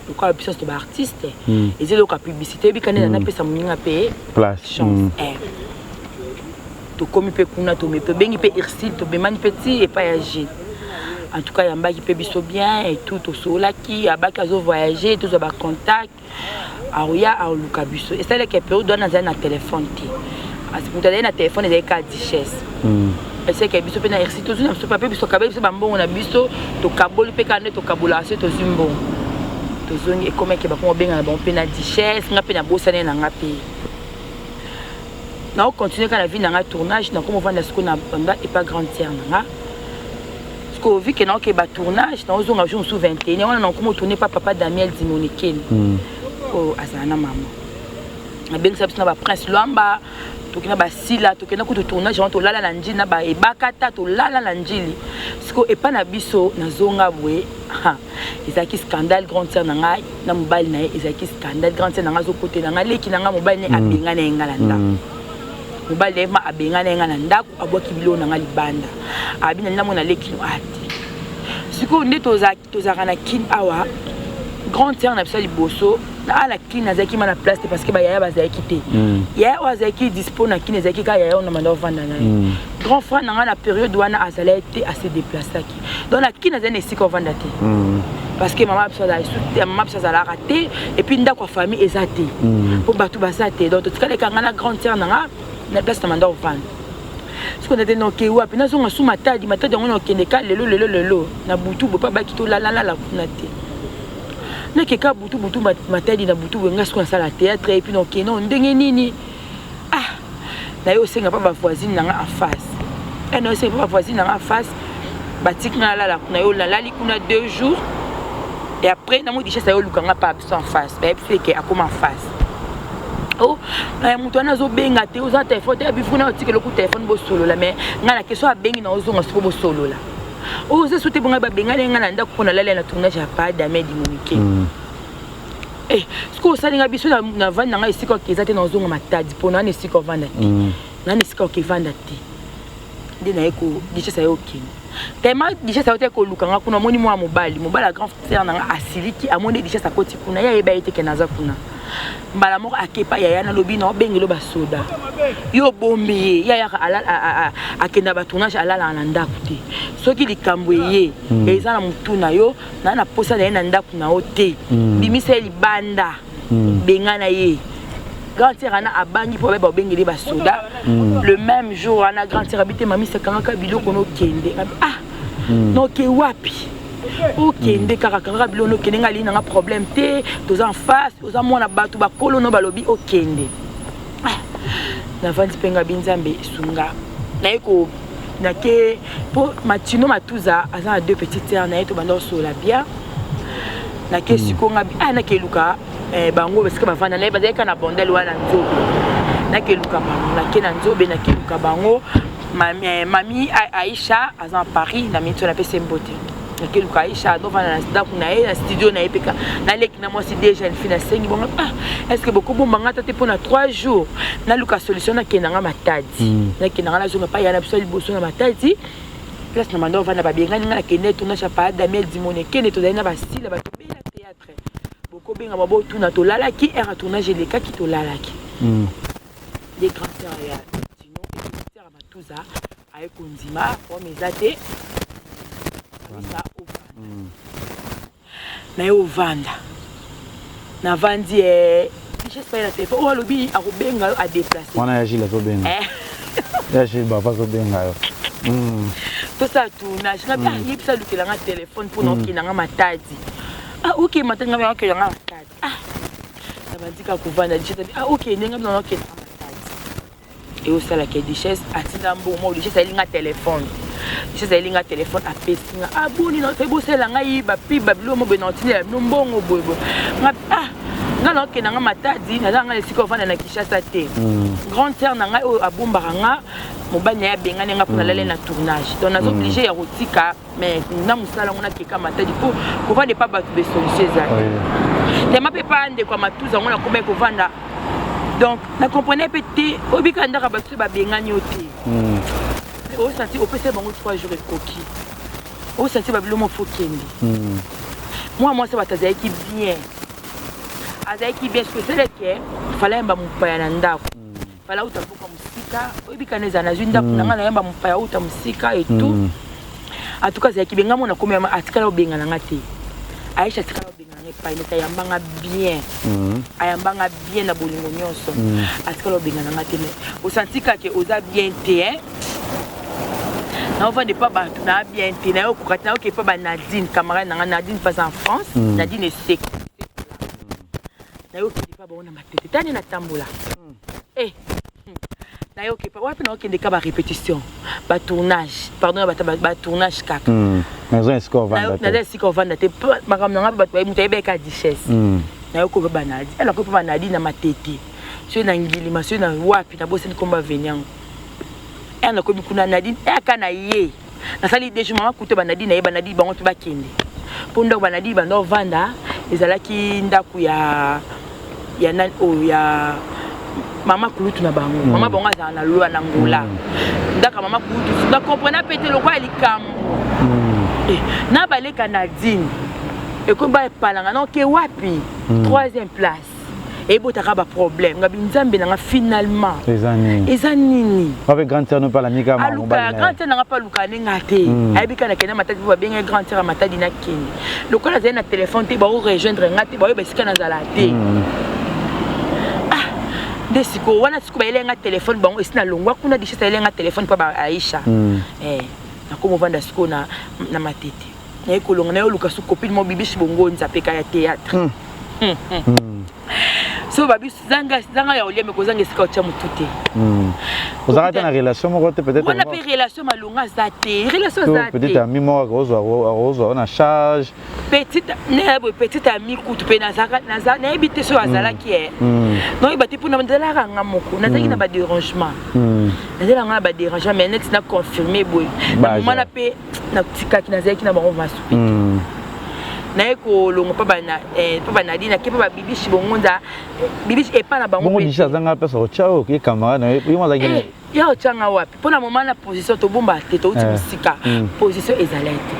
lokola biso nyonso baartiste, eza eloko ya publicité, oyebika nde napesa moninga mpe chance. Tokomi mpe kuna, tobengi mpe Ursile, tobemani mpe ti epai ya Gilles. En tout cas yambaki mpe biso bien et tout, tosololaki, abaki azovoyage, tozwa bacontact, aoya aoluka biso. Esalaki période wana azali na telefone te, moto azali na telefone ezali kaka Duchesse. Eseke biso mpe na Ursile tozwi na biso pape, biso kabeli biso bambongo na biso, tokaboli mpe kaka nde tokabolaka. So tozwi mbongo, tozongi, ekomaki bakoma obenga na bango mpe na Duchesse. Nga mpe nabosani na nga mpe naocontinue kaka na vie na nga tournage. Nakoma ovanda sikoyo na banda epa grande sœur na nga. Sikoyo vu que naoke batournage, naozonga jour mosusu 21 wana, nakoma otourne pa papa Daniel Dimonekeni oyo azala na mama, abengisa biso na baprince Lwamba, tokenda basila, tokenda kutu tournage wana, tolala na Njili na baebakata, tolala na Njili. Sikoyo epai na biso nazonga boye, ezalaki scandale. Grande sœur na ngai na mobali na ye, ezalaki scandale. Grande sœur na ngai azokotela ngai leki na ngai, mobali na ye abenga na ye ngai na ndako, mobali na ye ma abenga na ye ngai na ndako, abwaki biloko na ngai libanda, abi na namona leki no ate. Sikoyo nde tozalaka na Kine awa, grande sœur na biso ya liboso na na Kine azalaki ma na place te, parce que bayaya bazalaki te. Yaya oyo azalaki dispo na Kine ezalaki kaka yaya oyo na banda ovanda na ye. Grand frère na ngai na période wana azalaki te, ase déplaçaki. Donc na Kine azali na esika ovanda te, parce que mama biso mama biso azalaka te, et puis ndako ya famille eza te mpo bato baza te. Donc totikaleka ngai na grande sœur na nga na place na banda ovanda. Soki ndete noke wapi, nazonga su Matadi. Matadi yango nakende ka lelo lelo lelo na butu boye, mpo baki tolalalala kuna te. Nakeka butu butu Matadi na butu boye, nga sikoyo nasala théâtre et puis nakende ndenge nini? Ah, naye osenga mpa bavoisine na nga en face. E naye osenga mpa bavoisine na nga en face, batiki nga nalala kuna. Yo nalali kuna 2 jours et après namo Duchesse aye oluka nga mpa biso en face, bayebi eke akoma en face. Oh, moto wana azobenga te, oza telefone te, abifu kuna otikela oku telefone bosolola. Mais ngai na question abengi na ozonga soko bosolola oyo oza so te. Bongai babengani ngai na ndako mpo nalali na tournage ya pa Damien Dimonike. Sikoyo osalinga biso na vandi na ngai esika oke eza te, na ozonga Matadi mpo naa na esika ovanda te, naa na esika oke evanda te. Nde naye ko Duchesse aye okende tellement Duchesse aye te koluka nga kuna. Amoni mwana mobali, mobali ya grand frère na nga asiliki, amoni Duchesse akoti kuna, ye ayeba ye te ke naza kuna. Mbala moko akepa yaya, nalobi na obengeli basoda, yo obombi ye. Ye ayaka akenda batournage, alalaka na ndako te. Soki likambo eye eza na motu na yo, naa na posa na ye na ndako na yo te, bimisa ye libanda, benga na ye. Grand sœur wana abangi mpo bayeba obengeli basoda. Le même jour wana grand sœur abi te, mamisa kangaka biloko nokende. Ah, noke wapi? Okende kaka, kangaka biloko nokende, ngai alingi nanga problème te, toza en face, oza mwana bato bakolo no balobi okende. Navandi mpe ngabi Nzambe esunga, naye ko nake mpo Matino Matuza aza na deux petites sœurs na ye, tobanda kosolola bien. Nake sikoyo ngabi ah, nakeluka bango esika bavanda na ye, bazalaki kaka na Bondele wana Nzobe. Nakeluka bango, nake na Nzobe, nakeluka bango. Mami Aisha aza na Paris na miniti oyo, napesi ye mbote. Nakeluka Aisha, azovanda na ndako na ye, na studio na ye mpe naleki na mwasi de jeune fille. Nasengi bango: ah, est ce que bokobomba nga ta te mpo na 3 jours, naluka solution, nakende nga Matadi, nakende nga nazonga pa ya na biso ya liboso na Matadi, place na banda ovanda. Babengani nga, nakende tournage ya pa Damiel Dimone. Kende tozali na basila bato bela théâtre, bokobenga babotuna, tolalaki heure ya tournage elekaki, tolalaki. Nde grand sœur ya Tino, sœur ya Matuza aye kondima, problème eza te, amisa ovanda. Naye ovanda, navandi eh, richesse paye na telefone oyo alobi akobenga yo adeplace wana ya Gilles azobenga eh. Ya Gilles bava azobenga yo. Tosala tournage nga mm. Yebisa alukela nga telefone mpona okenda nga Matadi. Ah ok, Matadi, nga okenda nga Matadi. Ah, nabandi kaka kovanda. Duchesse abi: "Ah ok, ndenge bino okenda nga Matadi." Eosalaka duchesse atinda mbongo moko. Duchesse ayeli nga telefone, duchesse ayeli nga telefone, apesi nga: "Ah boni, na bosalela ngai bapi babilo mo boye, na otindela bino mbongo boye boye." Nga: "Ah, nga na okenda nga Matadi, naza nga esika ovanda na Kinshasa te." Grande sœur na ngai oyo abombaka nga, mobali na ye abengani nga mpona lale na tournage, donc naza obligé ya kotika. Mais na mosala yango nakeka Matadi mpo kovanda epa bato besolution eza te. Tema mpe pa ndeko ya matuza yango nakomaki kovanda, donc na comprenais mpe te. Oyebika ndaka bato so babengani yo te, osanti opesa bango 3 jours ekoki, osanti babilo mo fo kende. Mwana mwasi bato azalaki bien, azalaki bien. Soki esaleke fala yamba mopaya na ndako, fala uta mboka mosika, oyebika na ezala nazwi ndako na ngai, nayamba mopaya uta mosika et tout. En tout cas azalaki bien. Nga mona komi atikala obenga na nga te. Aisha atikala obenga na nga epai neti ayambanga bien, ayambanga bien na bolingo nyonso. Atikala obenga na nga te, mais osanti kake oza bien te, hein? Naovanda epa bato na bien te, nayokoka te. Nayoka epa ba Nadine, camarade na nga Nadine pas en France. Nadine eseko nayokende epa bango na Matete. Tani natambola eh, nayoki epa wapi? Naokende ka barépétition, batournage, pardon, bato batournage kaka. Maison esika ovanda te. Naza esika ovanda te. Makambo na nga mpe bato, moto ayebeka duchesse. Nayoki ope banadi, nakoki mpe banadi na Matete, soki na Ngilima, soki na wapi, nabosani komba veni yango. Ere nakomi kuna, Nadine eyaka na ye, nasali 2 jours. Mama kuta banadi na ye, banadi bango mpe bakende mpo ndako banadi banda ovanda ezalaki ndako ya nani oyo ya mama kulutu na bango. Mama bango azala na lwa na Ngola. Ndako ya mama kulutu na comprena mpe te lokola likambo. Eh, na baleka Nadine ekomi baepalanga na oke wapi, troisième place ebotaka baproblème. Ngabi nzambe nanga, finalement eza nini? Eza nini? Wape grande sœur no mpe alamika? Aluka grande sœur nanga mpe aluka ndenge te. Ayebi kaka nakende Matadi mpo babenge grande sœur ya Matadi. Nakende lokola azali na telefone te, bao rejoindre nga te, baoyeba esika nazala te. Ah, nde sikoyo wana sikoyo bayeli nga telefone bango esi nalongwa kuna. Duchesse ayeli nga telefone mpo ba Aisha. Eh, nakoma ovanda sikoyo na Matete. Naye kolonga, naye oluka su copine mo Bibishi Bongonza peka ya théâtre. So babi zanga zanga ya olia me kozanga esika otya motu te. Ozalaka te na relation moko te peut-être? Wana mpe relation malonga aza te, relation aza te. Peut-être ami moko akozwa akozwa na charge. Petite ne boye, petite ami kutu mpe nayebi te soki azalaki e naoyeba te mpona nazalaka nga moko, nazalaki na badérangement, nazalaka nga na badérangement, mais neti na confirme boye na moma na mpe natikaki, nazalaki na bango masupi te. Naye kolongo mpo banadi, nake mpo babibishi bongonza, bibishi epa na bango. Bongo bishi azanga mpesa otya oyo ye camarade na ye, ye mo azalaki? Ya otyanga wapi? Mpo na moma na position tobomba te, touti mosika, position ezalaki te.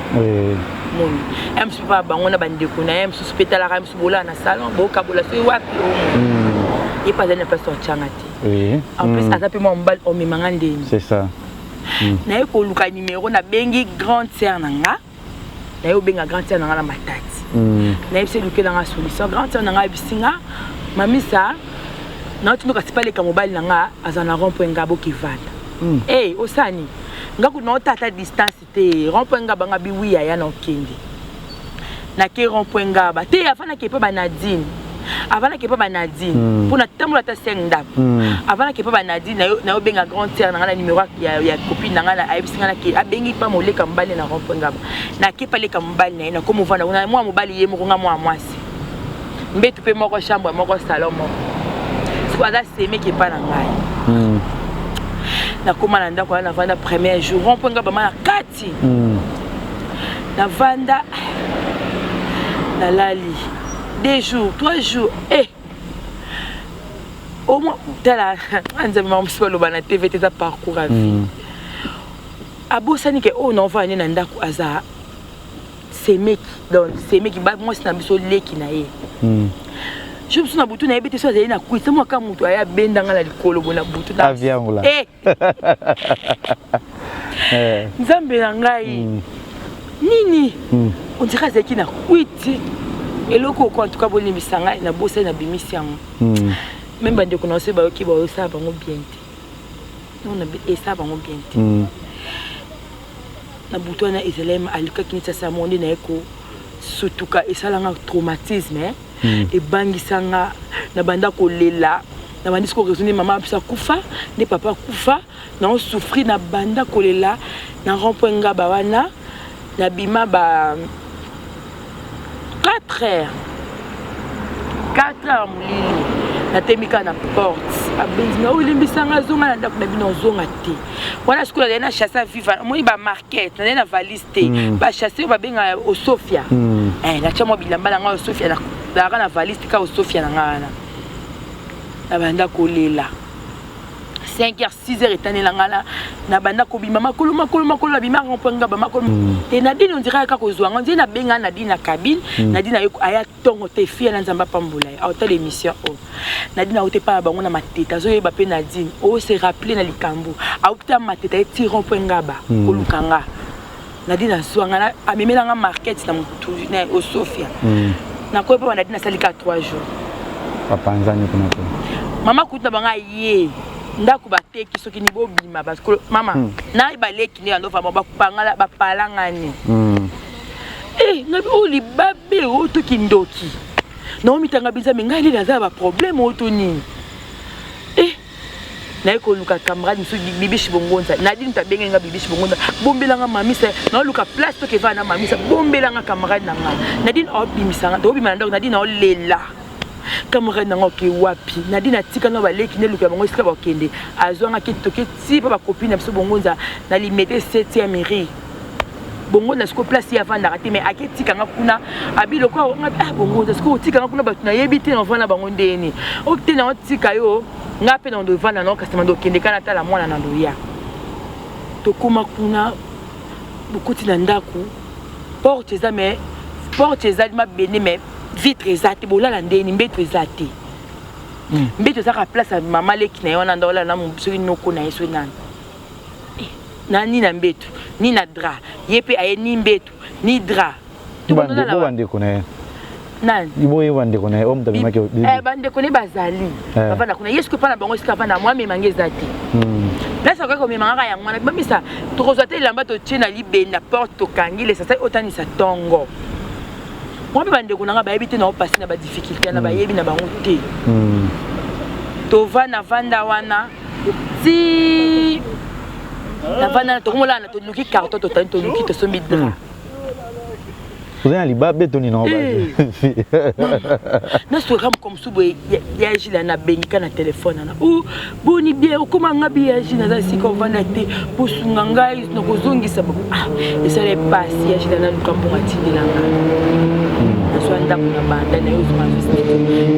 Moni ya mosusu mpa bango na bandeko na ye mosusu mpe talaka ye mosusu bolala na salon, bokabola soki wapi omo. Ye mpe azali na place otyanga te. En plus aza mpe mwa mobali omemanga ndeni. C'est ça. Naye koluka numero, nabengi grande sœur na nga, naye obenga grande sœur na nga na Matadi, nayebisi elukela nga solution. Grande sœur na nga ayebisi nga: "Mamisa, naotindi kasi paleka mobali na nga aza na rond point Ngaba, okevanda." Hey, osani nga kutu naotata distance te, rond point Ngaba. Nga biwi yaya na okende, nake rond point Ngaba te, afanaki epa banadine, avanaki epa banadine mpo natambola ata 5 ndako. Avanaki epa banadine, nayobenga grande sœur na ngai na numero ya copine na ngai, ayebisi ngai nake, abengi mpa moleka mobali na rond point Ngaba. Nake pa leka mobali na ye, nakomi ovanda kuna, mwa mobali ye moko, nga mwa mwasi, mbetu mpe moko, chambre moko, salon moko. Siko aza semeki epa na ngai. Nakóma na ndako wana, navanda premier jour rond point Ngaba ma na kati. Navanda, nalali 2 jours, 3 jours, eh, au moins tala nzambe mamosusu baloba na TV te, eza parcours ya vie. Abosani ke oyo naovanda nde na ndako aza semeki, donc semeki mwasi na biso, leki na ye. Jour mosusu na butu, nayebi te so azali na kwiti mwaka, moto aye abendanga na likolo boye na butu. Aviangola. Eh! Nzambe na ngai, nini, on dirait azalaki na kwiti. Eloko oko, en tout cas bolimbisa ngai, nabosani, nabimisi yango. Même bandeko na biso bayoki, baosala bango bien te. Non, esala bango bien te. Na butu wana ezalaki, alukaki neti asala moko nde naye kosutuka, esalanga traumatisme, ebangisanga, na banda kolela, na bandi sikoyo raisonner: mama biso akufa nde papa akufa, naosouffrir, na banda kolela na rond point Ngaba wana. Nabima ba 4 heures, 4 heures molili, natemi kaka na porte, abenzi nga: "Olimbisanga, azonga na ndako na bino." Ozonga te wana. Sikoyo nazali na chasse ya viva, omoni bamarket, nazali na valise te. Bachasse oyo babengaka osofia. Natia mwa bilamba na ngai osofia, nazalaka na valise te, kaka osofia na ngai wana. Nabanda kolela 5 heures, 6 heures etanela ngai na banda kobima makolo, makolo, makolo. Nabima mpo nga bamakolo te. Nadine ondira kaka kozwa nga nzeli, nabenga Nadine na cabine. Nadine aya ntongo te, fille na Nzambe apambola ye, aotala émission oyo. Nadine auti epai ya bango na Matete, azoyeba mpe. Nadine ose rappeler na likambo, auti Matete, aye ti rond point Ngaba koluka nga. Nadine azwa nga, amemelanga market na motu na osofia. Nakoyi mpo Nadine asali ka 3 jours. Bapanzani kuna te. Mama kutu na bango aye ndako, bateki soki ni bobima mama na baleki nde yango bapangala, bapalangani. Ngabi oyo libabe oyo to kindoki, naomitanga bizambe ngai nde naza na baproblème oyo to nini. Naye koluka camarade mosusu, Bibishi Bongonza. Nadine moto abengeli nga: "Bibishi Bongonza, bombelanga mamisa, naoluka place toke evaa na mamisa, bombelanga camarade na nga." Nadine aobimisanga, tobima na ndako. Nadine aolela: "Camarade na nga oke wapi?" Nadine atika na baleki nde luka bango esika bakende. Azwangaki, toke ti mpo bakopine na biso Bongonza na Limete 7e rue. Bongo na sikoyo place ye avandaka te, mais aketikanga kuna. Abi lokola nga: "Ah, Bongonza, sikoyo otikanga kuna, bato nayebi te, na ovanda bango ndeni o te, na otika yo nga mpe na ovanda nao, kasi mando okende kaka natala mwana na ndoya." Tokóma kuna, bokoti na ndako, porte eza, mais porte ezali mabende, mais vitre eza te. Bolala ndeni? Mbeto eza te. Mbeto ezaka place ya mama leki na ye wana, nda olala na soki noko na ye, soki nani na ni na mbeto ni na drap. Ye mpe aye ni mbeto ni drap. Bo bandeko na ye? Nani? Boye bandeko na ye oyo moto abimaki? Bandeko ne bazali, bavanda kuna. Ye soki mpa na bango esika avanda, mwa amemanga eza te. Place akoki komema kaka yango wana. Bamisa tokozwa te elamba, totie na libenda, porte tokangi, lesasai otanisa ntongo. Mwa mpe bandeko na nga bayebi te na opasi na badifficulté na bayebi na bango te. Tova navanda wana ti navanda, tokomolala, toluki carton, totani, toluki, tosombi drap. Oza na libabe to nini? Nasoka moko mosusu boye ya Gile, nabengika na telefone wana: "Boni bien, okóma nga bi ya Gile, naza esika ovanda te, bosunga ngai, nakozongisa." Esala epasi ya Gile, naluka mbongo, atindela nga, nazwa ndako na banda na ye, ozonga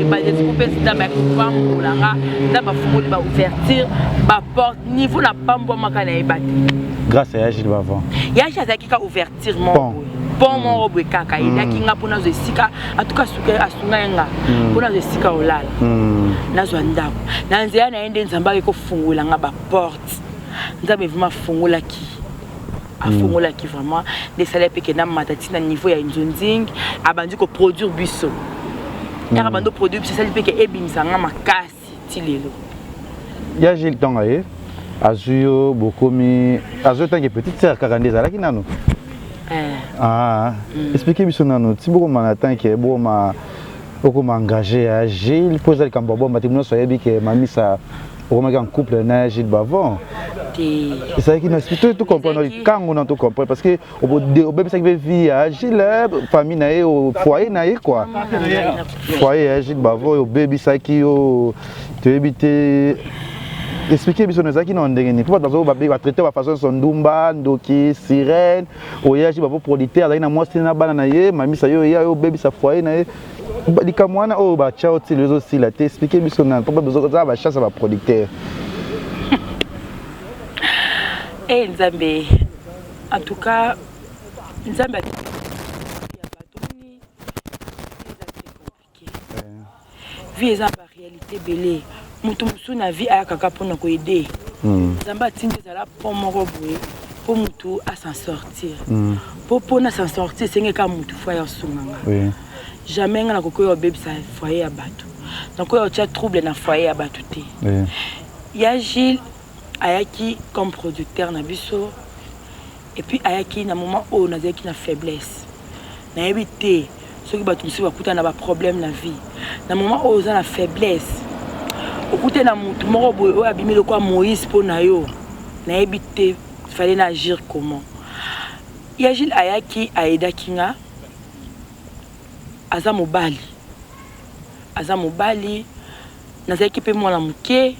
ebanda siko mpe Nzambe akopambola nga. Nzambe afungoli baouverture, baporte, niveau napambwamaka nayeba te. Grâce à ya Gile Bavon. Ya Gile azalaki ka ouverture moko boye, pont moko boye kaka eyaki nga mpo nazwa esika. Atuka asunga ye nga mpo nazwa esika olala, nazwa ndako na nzela na ye. Nde Nzambe aki kofungola nga baporte. Nzambe vraiment afungolaki, afungolaki vraiment. Nde esali mpe kenda mata ntina niveau ya nzonzing, abandi koproduire biso yaka, bandi oproduire biso, esali mpe ke ebimisa nga makasi ti lelo. Ya Gile, ntongo ye azwi yo, bokomi, azwi tanke petite sœur kaka nde ezalaki nano. Ah, explique biso nano ti bokoma na tanke bokoma, okoma engagé ya Gile, mpo eza likambo ya bomba te, nyonso ayebi ke mamisa okomaki en couple na Gile Bavon. Ezalaki na to comprendre kango na to comprendre, parce que obebisaki mpe vie ya Gile, famille na ye, foyer na ye quoi, foyer ya Gile Bavon oyo obebisaki yo, toyebi te. Explique biso ezalaki na ndenge nini, mpo bato batraite bafaçon nyonso: ndumba, ndoki, sirène. Oyaki bavo producteur azalaki na mwasi na bana na ye, mamisa yo eya yo obebisa foyer na ye. Likambo wana oyo batya otila ezosila te. Explique biso nani, mpo eza bachance ya baproducteur. E Nzambe, en tout cas Nzambe ya bato moni eza très compliqué. Vie eza baréalité ebele. Moto mosusu na vie ayakaka mpona koaider. Nzambe atindi ezala pont moko boye mpo motu as'en sortir. Mpo mpona s'en sortir, esengeka motu fo aya osunganga. Jamais nga nakoki oyo obebisa foyer ya bato, nakoki oyo otya trouble na foyer ya bato te. Ya Gilles ayaki comme producteur na biso et puis ayaki na moment oyo nazalaki na faiblesse. Nayebi te soki bato mosusu bakutana na baproblème na vie. Na moment oyo oza na faiblesse, okute na motu moko boye oyo abimi lokola Moïse mpo na yo, nayebi te fallait na agir comment. Ya Gilles ayaki, ayedaki nga. Aza mobali, aza mobali, nazalaki mpe mwana moke.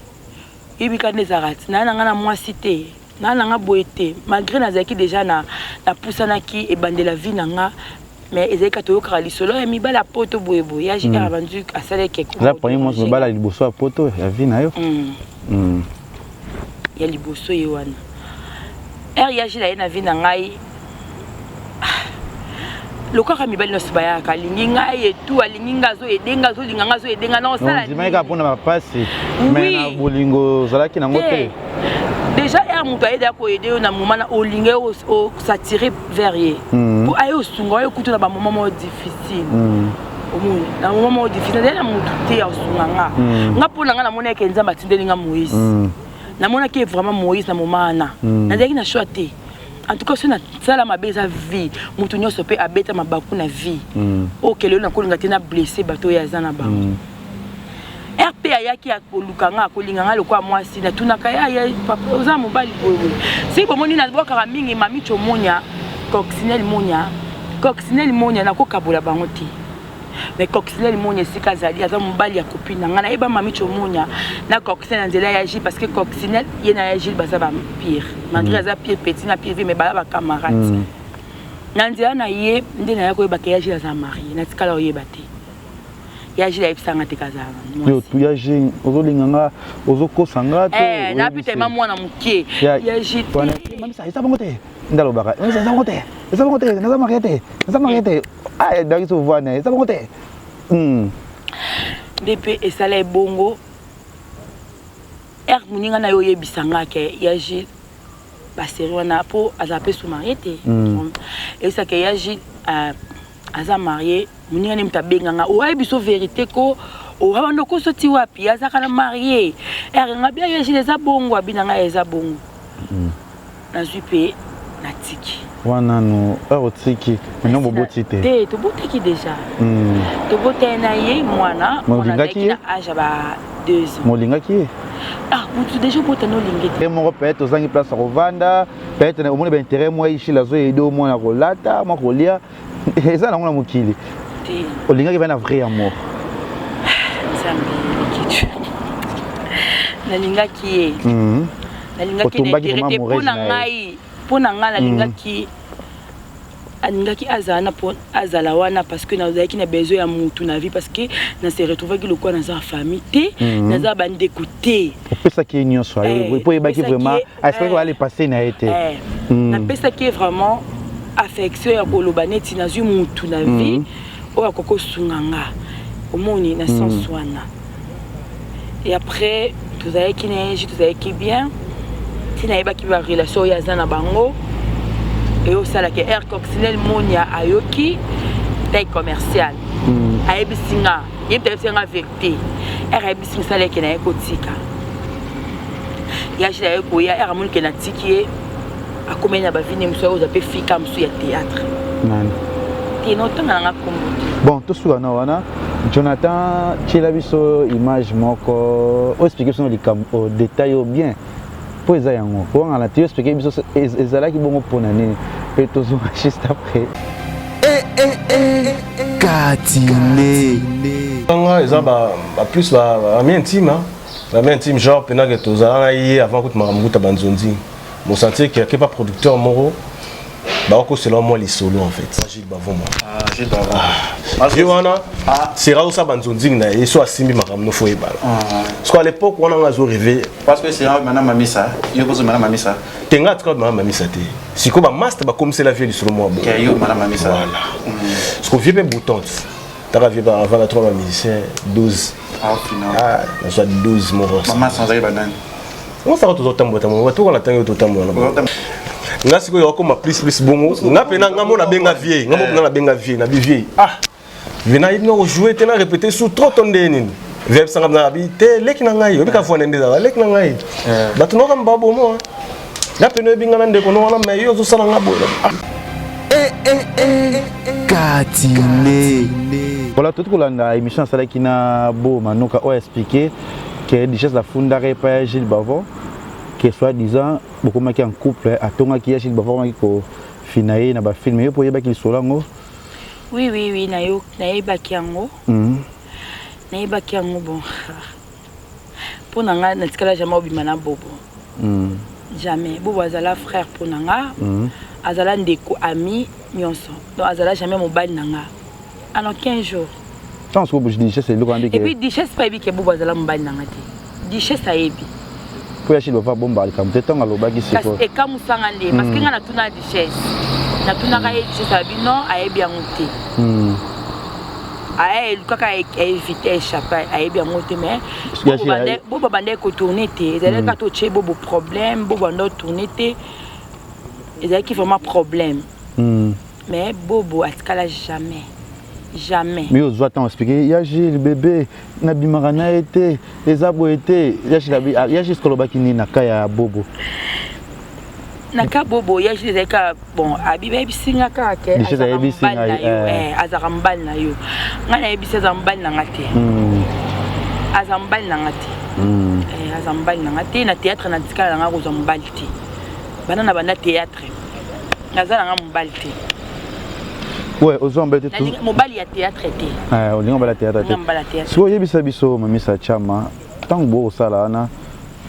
Yebi kaka nde ezalaka ti naa na nga na mwasi te, naa na nga boye te, malgré nazalaki déjà na napusanaki ebandela vie na nga, mais ezalaki kaka toyokaka lisolo ya mibali ya poto boye boye. Ya JR bandu asalaki eza premier mwasi mobali ya liboso ya poto ya vie na yo? Ya liboso ye wana. Ere ya Gilles aye na vie na ngai, lokaka mibali nyonso bayaka, alingi ngai etu, alingi ngai, azoyede ngai, azolinga ngai, azoyede ngai, naosala ondimaki kaka mpona bapasi, mais na bolingo ozalaki nango te? Déjà ere moto ayede akoyede yo na moment na olinga ye, osatire vers ye mpo aye osunga oyo kutu na bamoment moko difficile. Omoni, na moment moko difficile, nazali na motu te ya kosunga nga. Nga mpo na nga namonaki Nzambe atindeli nga Moïse. Namonaki ye vraiment Moïse na moment wana. Nazalaki na choix te. En tout cas, soki nasala mabe, eza vie, motu nyonso mpe abeta mabaku na vie. Okele oyo nakolinga te na blesse bato oyo aza na bango. Rp ayaki akoluka nga, akolinga nga lokola mwasi. Natunaka ye: "Aya papa, oza mobali boye?" Soki bomoni, nabwakaka mingi Mami Chomonia, Coccinelle Monia. Coccinelle Monia, nakokabola bango te, mais Coccinelle Monia esika azali, aza mobali ya copine na ngai. Nayeba Mami Chomonia na Coccinelle na nzela ya Gilles, parce que Coccinelle ye na ya Gilles baza bapire, malgré aza pire petit na pire vie, mais baza bacamarade. Na nzela na ye nde naya koyebaka ya Gilles aza marié. Natikala oyeba te, ya Gilles ayebisanga te kazala. Yo ya Gilles, ozolinga nga, ozokosa nga to? Napi tema mwana moke ya Gilles. Mamisa, eza bongo te. Nde alobaka eza bongo te, eza bongo te, naza marié te, naza marié te. Ah, daki so voix na eza bongo te. Nde mpe esala ebongo ere moninga na yo oyebisa nga ke ya Gilles basérie wana, mpo azala mpe su marié te. Eyebisaka ya Gilles aza marié. Moninga nde moto abenganga, oyebi biso vérité ko owa okoso ti wapi, azalaka na marié. Ere nga bia ya Gilles eza bongo, abi na ngai eza bongo. Nazwi mpe natiki. Wana no heure otiki, maintenant boboti te? Te, tobotaki déjà. Tobotaki na ye mwana. Molingaki ye? Na age ya ba 2 ans. Molingaki ye? Ah, motu déjà obotana, olingi te. Ye moko peut-être ozangi place ya kovanda, peut-être omoni baintérêt mwa ishile azoyede o mwana kolata, mwa kolia, eza nango na mokili. Te. Olingaki mpe na vrai amour? Nzambe lekitu, nalingaki ye. Nalingaki na Otombaki intérêt vraiment te mpo amoureuse na na ye. Ngai, mpo na ngai, nalingaki, alingaki azala na mpo azala wana, parce que nazalaki na besoin ya mutu na vie, parce que na se retrouvaki lokola naza na famille te, naza bandeko te. Opesaki ye nyonso Eh, po oyebaki napesaki vraiment ye, aespéraki wale passé na ye te. Napesaki ye vraiment affection ya koloba neti nazwi mutu na vie oyo akoki kosunga nga. Omoni, na sens wana. Et après tozalaki na ye, tozalaki bien, ntina ayebaki barelation oyo aza na bango. Eyosalaka air Coccinelle Monia ayoki taille commerciale. Ayebisi nga, ye mpe ayebisi nga vérité. Ere ayebisi mosala eke na ye kotika ya Gilles, aye koya ere amoni ke natiki ye, akomeli na bavine mosusu, ayoza mpe fika mosusu ya théâtre. Nani? Te, na otanga nanga kombo te. Bon, tosuka na wana. Jonathan, tiela biso image moko, oexplike biso na likambo détail oyo bien, mpo eza yango kowangana te. Oexplike biso ezalaki bongo mpona nini, mpe tozonga juste après. Katine. Nga eza ba ba plus ba ami intime, hein. Ba ami intime, genre mpena ke tozala na ye avant kutu makambo kuta banzonzi mosentir ke ake pa producteur moko bakokosela mwa lisolo. En fait, Gilles Bavoma. Ah, Gilles Bavoma. Ye wana sera osala banzonzingi na ye, so asimbi makambo nofo oyebana, parce que à l'époque wana nga azo rêve. Parce que c'est madame Mamisa, yo kozo madame Mamisa. Te, nga atika madame Mamisa te. Sikoyo bamaster bakomisela vie lisolo mwa bo. Ke yo madame Mamisa. Voilà, parce que vie mpe boutante taka vie avant na trois bamusicien 12. Ah, final. Ah, nazwa 12 moko. Mama sanzaki banani? Osaka tozotambola tambola, tokola ntango totambola na bango. Nga sikoyo akoma plus plus bongo, nga mpe nga mo nabenga vie, nga mo mpenza nabenga vie, nabi vie: "Ah." Vie nayebi na kojoue te, na répété su trop to nde nini. Vie ayebisanga na abi te, leki na ngai oyebika fwana nde ezala leki na ngai, bato noka mbabomo nga pene oyebi nga na ndeko no wana, mais yo ozosala nga boye. Katine. Voilà, tout kolanda émission asalaki na bo manoka oyo expliqué que Duchesse afundaka epai ya Gilles Bavon, que soit disant bokomaki en couple, atongaki ya Gilles Bavon, akomaki kofina ye na bafilm. Yo mpo oyebaki lisolo yango? Oui, nayebaki yango. Nayebaki yango. Bon, mpo na nga, natikala jamais obima na Bobo. Jamais. Bobo azala frère mpo na nga. Azala ndeko, ami, nyonso. Donc azala jamais mobali na nga alors 15 jours. Ntango sikoyo Duchesse eloko wana. Et puis Duchesse mpe ayebi ke Bobo azala mobali na nga te. Duchesse ayebi. Mpo ya Gilles Bavon bomba likambo te, ntango alobaki sikoyo. Kasi ekamusanga nde, parce que nga natuna Duchesse, natunaka ye, Duchesse alobi non, ayebi yango te. Aya elukaka aévite, aéchappe, ayebi yango te. Mais Bobo bandaki kotourne te, ezalaki kaka totie Bobo problème. Bobo banda otourne te, ezalaki vraiment problème. Mais Bobo atikala jamais, jamais. Mais ozwa ntango expliqué ya Gilles: bébé, nabimaka na ye te, eza boye te. Ya Gilles kolobaki nini na ka ya Bobo? Na ka Bobo, ya Gilles ezalaki kaka bon, abi bayebisi nga kaka ke azalaka mobali na yo. Ngai nayebisi, aza mobali na nga te, aza mobali na nga te, aza mobali na nga te. Na théâtre natikala na nga kozwa mobali te. Banda na banda théâtre, naza na nga mobali te. Ouais, ozwa mobali te. Mobali ya théâtre te. Olinga mobali ya théâtre te. Sikoyo oyebisa biso, Mamisa Chama, ntango bokosala wana,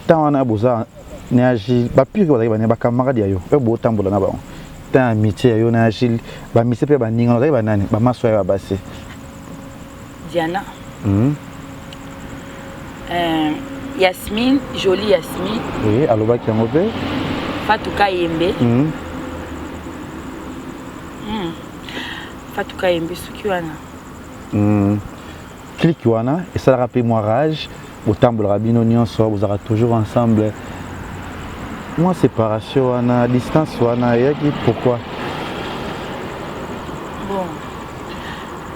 ntango wana boza na ya Gilles, bapire bazalaki bani? Bacamarade ya yo oyo botambola na bango, ntango ya amitié ya yo na ya Gilles, bamisie mpe baninga bazalaki banani? Bamaso ya babasi. Diana, Yasmine, Jolie Yasmine. Oui, alobaki yango mpe. Fatou Kayembe. Fatou Kayembe, soki wana. Clique wana esalaka mpe mwa rage, botambolaka bino nyonso, bozalaka toujours ensemble. Mwa séparation wana, distance wana eyaki pourquoi? Bon,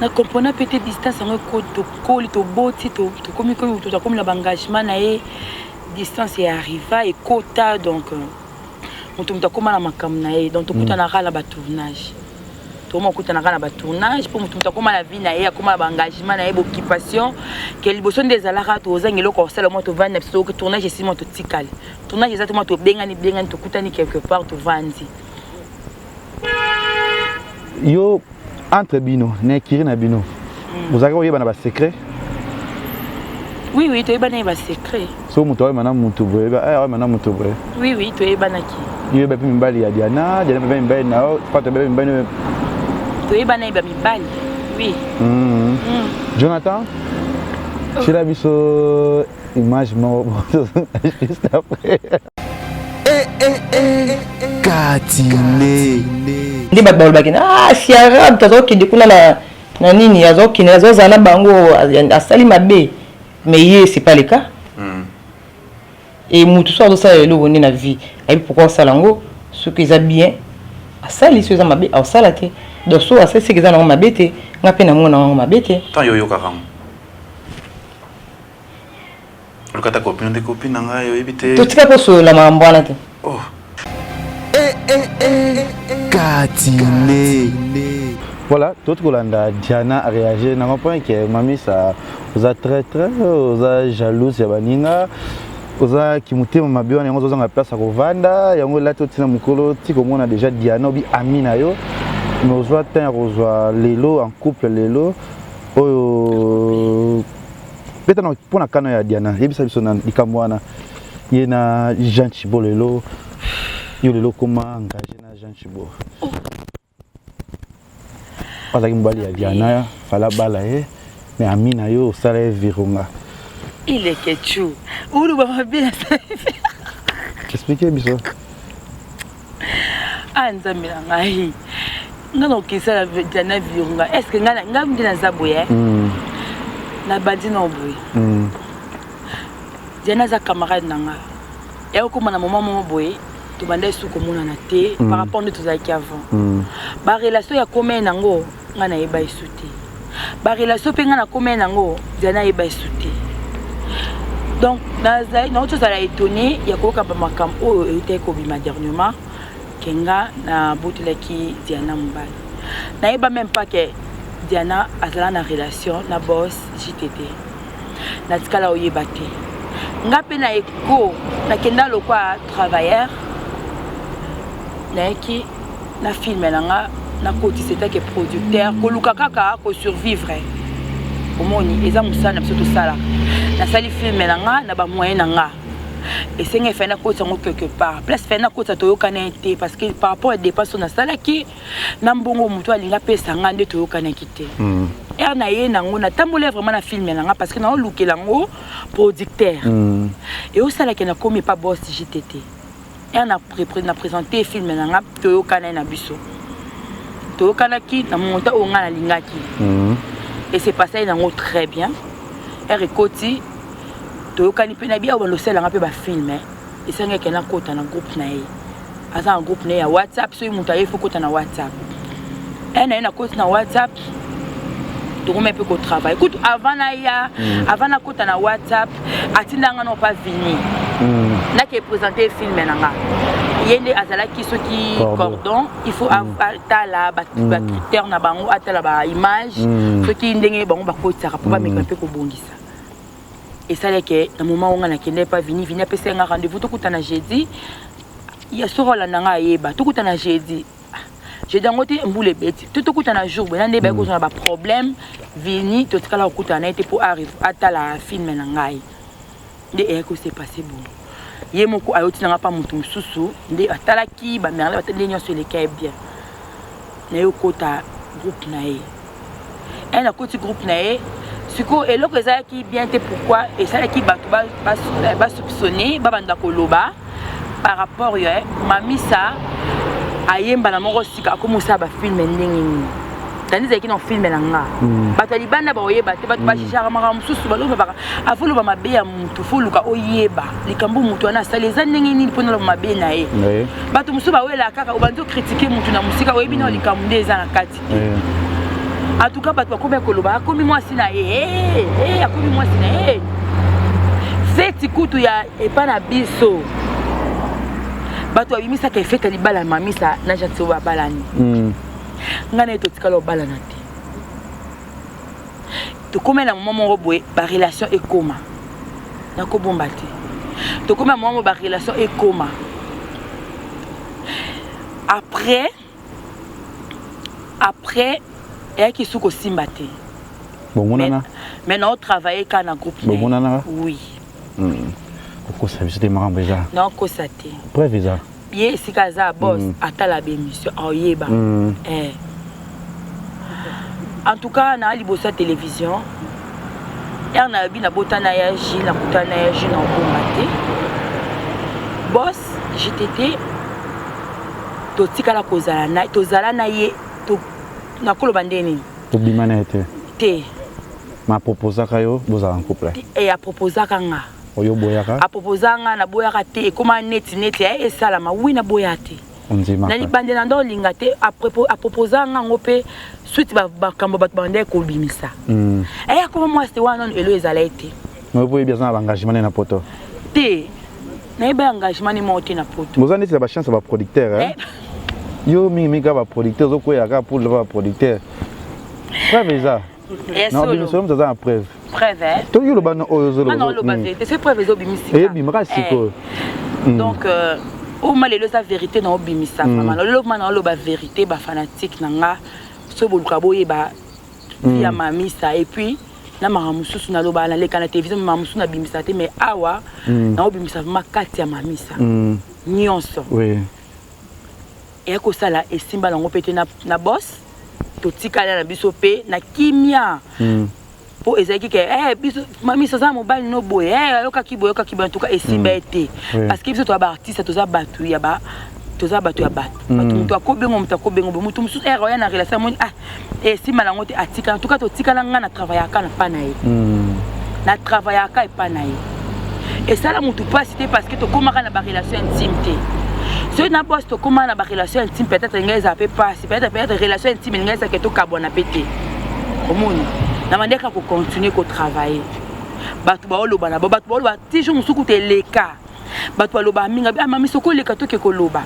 na comprendre mpe te distance yango. Tokoli, toboti, tokomi komi, tokomi na baengagement na ye, distance ya arriva, ekota. Donc moto akóma na makambo na ye. Donc tokutanaka na batournage, tokoma okutanaka na batournage, mpo moto akóma na vie na ye, akóma na baengagement na ye, baoccupation ke liboso nde ezalaka tozangi eloko kosala, mwa tovandi na biso, tournage esili, mwa totikali, tournage eza te, mwa tobengani bengani, tokutani quelque part, tovandi. Yo, entre bino na ekiri na bino, bozalaki koyeba na basecret? Oui, toyebanaki basecret. So moto ayeba na motu boye, ayeba na motu boye. Oui, toyebanaki. Yoyeba mpe mibali ya Diana, Diana mpe mibali na yo, Fato mpe mibali. Toyebanaki bamibali, oui. Jonathan, tiela biso image moko juste après. Katine. Nde bato balobaki na ah, Siara moto azokende kuna na nini, azokende, azozala na bango, asali mabe. Mais ye, c'est pas le cas. E motu so azosala eloko nde na vie, ayebi pourquoi asala yango. Soki eza bien asali, so eza mabe aosala te. Donc so asali, seke eza nango mabe te. Nga mpe namona yango mabe te. Ntango yo oyokaka yango, olukata copine nde copine na ngai, oyebi te. Totika mpo solola makambo wana te. Oh. Katine. Voilà, toti kolanda Diana réagir. Na comprendre ke Mamisa oza très très, oza jalouse ya baninga, oza kimotema mabe wana, yango ozozanga place ya kovanda. Yango elati otina mokolo ti komona déjà Diana obi ami na yo, mais ozwa temps ya kozwa lelo en couple lelo oyo beta mpo na kano ya Diana. Yebisa biso na likambo wana, ye na Jean Chibo. Lelo yo, lelo okoma engagé na Jean Chibo. Azalaki mobali ya Diana, fala bala ye, mais ami na yo osala ye virunga. Ileke chu uluba mabe na. Explique biso. Ah, Nzambe na ngai, nga na okesala Diana virunga, est ce que ngai nde naza boye? Nabandi na boye. Diana aza camarade na nga. Ya okóma na moment moko boye, tobanda esu komonana te par rapport nde tozalaki avant. Barelation ya komai nango, ngai nayeba esu te. Barelation mpe ngai nakomai nango, Diana ayeba esu te. Donc nazali nauti ozala étonné ya koyoka bamakambo oyo eutaki kobima dernièrement ke nga nabotelaki Diana mobali. Nayeba même pas ke Diana azala na relation na boss JTT. Natikala oyeba te. Nga mpe na eko nakenda lokwa travailleur, nayaki na film na nga, nakotisa etake producteur, koluka kaka kosurvivre. Omoni, eza mosala na biso tosalaka. Nasali film na nga na bamoyen na nga. Esengi efai nakotisa yango quelque part, place fai nakotisa, toyokana ye te, parce que par rapport ya dépense oyo nasalaki na mbongo moto alingi apesa nga nde toyokanaki te. Ere na ye nango natamboli vraiment na film na nga, parce que naolukela yango producteur. Eosalaki nakomi epa boss JTT. Ere na présente film na nga, toyokana ye na biso, toyokanaki na montant oyo nga nalingaki. Et c'est passé nango très bien. Ere ekoti, toyokani mpe na bi awa bando osalanga mpe bafilm. Esangaki nakota na groupe na ye, aza na groupe na ye ya WhatsApp. Soki moto aye, fo kota na WhatsApp. E na ye nakoti na WhatsApp, tokomi mpe kotravaille. Kutu avant naya, avant nakota na WhatsApp, atindanga no pa Vini. Nake présente film na nga, ye nde azalaki soki cordon, il faut atala bacritère na bango, atala baimage soki ndenge bango bakotisaka mpo bameka mpe kobongisa. Esalaki na moment onga nakende pa Vini. Vini apesa nga rendez-vous, tokutana jeudi. Ya soki olanda nga, ayeba tokutana jeudi. Jeudi yango te, mbula ebeti to tokutana jour boye na nde bayaki kozwa na baproblème. Vini totikala kokutana na ye te mpo atala film na ngai. Nde eyaki kose passer bongo, ye moko ayoti nanga mpa moto mosusu nde atalaki bamerle nde nyonso eleka ye bien. Naye okota groupe na ye, ye nakoti groupe na ye. Sikoyo eloko ezalaki bien te. Pourquoi esalaki bato basoupçonne, babanda koloba par rapport ya Mamisa ayemba na moko sika akomi osala bafilm ndenge nini, tandi ezalaki na film na nga. Bato ya libanda baoyeba te, bato bajugeaka makambo mosusu, balobaka afoloba mabe ya motu, foluka oyeba likambo motu wana asali eza ndenge nini mpona loba mabe na ye. Bato mosusu bawelaka kaka obandi ocritiquer motu na mosika, oyebi na likambo nde eza na kati te. En tout cas, bato bakomi koloba akomi mwasi na ye, akomi mwasi na ye. Feti kutu ya epa na biso, bato babimisaka efete ya libala ya Mamisa na Jati oyo babalani. Ngai na ye totikala obalana te. Tokómi na moment moko boye, barelation ekóma, nakobomba te, tokómi na moment moko barelation ekóma. Après eyaki su kosimba te. Bomonana? Mais naotravaille kaka na groupe. Bomonanaka? Oui. Kokosa biso te, makambo eza. Naokosa te. Preuve eza. Ye esika aza boss, atala bémission, aoyeba. Eh. En tout cas, na liboso ya télévision ere nayebi nabotana ya J, nakutana ya J na obomba te. Boss JTT, totikala kozala na, tozala na ye, nakoloba nde nini? Tobima na ye te? Te. Ma aproposaka yo bozala en couple? E aproposaka nga. Oyo boyaka? Aproposa nga, naboyaka te. Ekóma neti neti aye esalama, wi, naboya te. Ondimaka? Na libande na ndo olinga te. Aproposa nga yango mpe suite makambo bato bandaki kobimisa, eye akoma mwasi wana, nano elo ezala ye te. Mais po oyebi aza na baengagement ne na poto? Te, nayeba engagement ne moko te na poto. Boza neti na bachance ya baproducteur, eh? Yo mingimingi kaka baproducteur, ozokweyaka kaka pour baproducteur. Preuve eza Ya na biso, moto aza na preuve. Preuve, eh? Toki oloba no oyo. Ozoloba oloba vérité, c'est preuve ezobimisika. Eyebimaka sikoyo. Donc oyo ma lelo eza vérité na obimisa. Vraiment, lelo ma na oloba vérité. Bafanatique na nga, so boluka boyeba ya Mamisa et puis na makambo mosusu naloba, naleka na télévision, makambo mosusu nabimisa te, mais awa naobimisa vraiment kati ya Mamisa nyonso. Eya kosala esimba nango mpe te na boss. Totikala na biso mpe na kimia, mpo ezalaki ke biso Mamisa aza mobali no boye, ayokaki boye, ayokaki boye. En tout cas, esimba ye te, parce que biso toza baartiste, toza bato ya ba, toza bato ya bato. Bato, moto akobengo, moto akobengo boye, moto mosusu ere oya na relation, amoni ah, esimba nango te, atikala. En tout cas, totikala. Nga na travaillaka na pa na ye, na travaillaka epa na ye. Esala motu mpasi te, parce que tokomaka na barelation intime te. Soki na boss tokóma na barelation intime, peut-être ngai ezala mpe mpasi, peut-être relation intime elingai ezalaka tokabwana mpe te. Omoni, na bandaki kaka kocontinue kotravaille. Bato baoloba na bo, bato baoloba ti jour mosusu kuta eleka, bato balobaka mingi, ah mami, soki oleka toke koloba,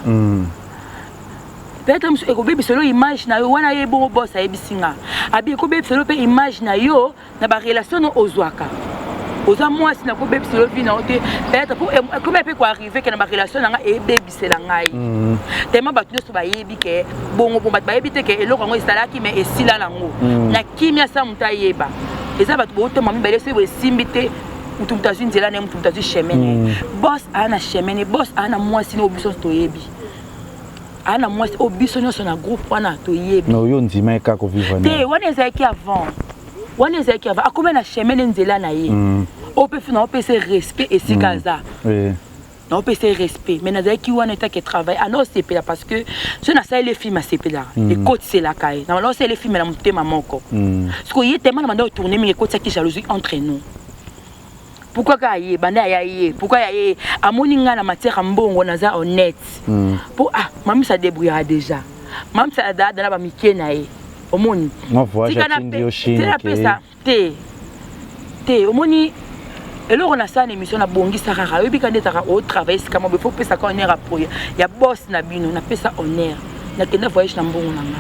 peut-être mosusu ekobebiselo image na yo wana. Ye bongo boss ayebisi nga, abi ekobebiselo mpe image na yo na barelation no ozwaka. Oza mwasi, nakobebiselo vie na yo te. Peut-être po ekomi mpe koarrive ke na barelation na nga ebebisela ngai, tellement bato nyonso bayebi ke bongo. Bon, bato bayebi te ke eloko yango ezalaki, mais esila nango na kimia sa moto ayeba. Eza bato bootema mibale, soki boye esimbi te, motu moto azwi nzela na ye, motu moto azwi chemin na ye. Boss aa na chemin ne, boss aa na mwasi ne oyo biso nyonso toyebi, aa na mwasi oyo biso nyonso na groupe wana toyebi. Mais oyo ndima ye kaka kovivre? Te, wana ezalaki avant, wana ezalaki avant akomi na chemin ne, nzela na ye oyo mpe naopesa respect esika aza. Naopesa ye respect, mais nazalaki wana etake travail ana osepela, parce que soki nasaleli film asepelaka, ekotiselaka ye. Na osaleli film na motema moko. Sikoyo ye tema na banda otourne mingi, ekotisaki jalousie entre nous. Pourquoi kaka ye banda aya ye? Pourquoi ya ye amoni ngai na matière ya mbongo naza honnête? Mpo ah, mamisa débrouillera déjà, mamisa adada na bamike na ye, omoni. Mwa voyage. Tika atindi yo Chine. Te, napesa te te. Omoni eloko nasala na émission, nabongisa kaka. Oyebi ka nde ezalaka, otravaille esika moko, faut opesaka honneur ya po ya boss na bino. Napesa honneur, nakenda voyage na mbongo na nga.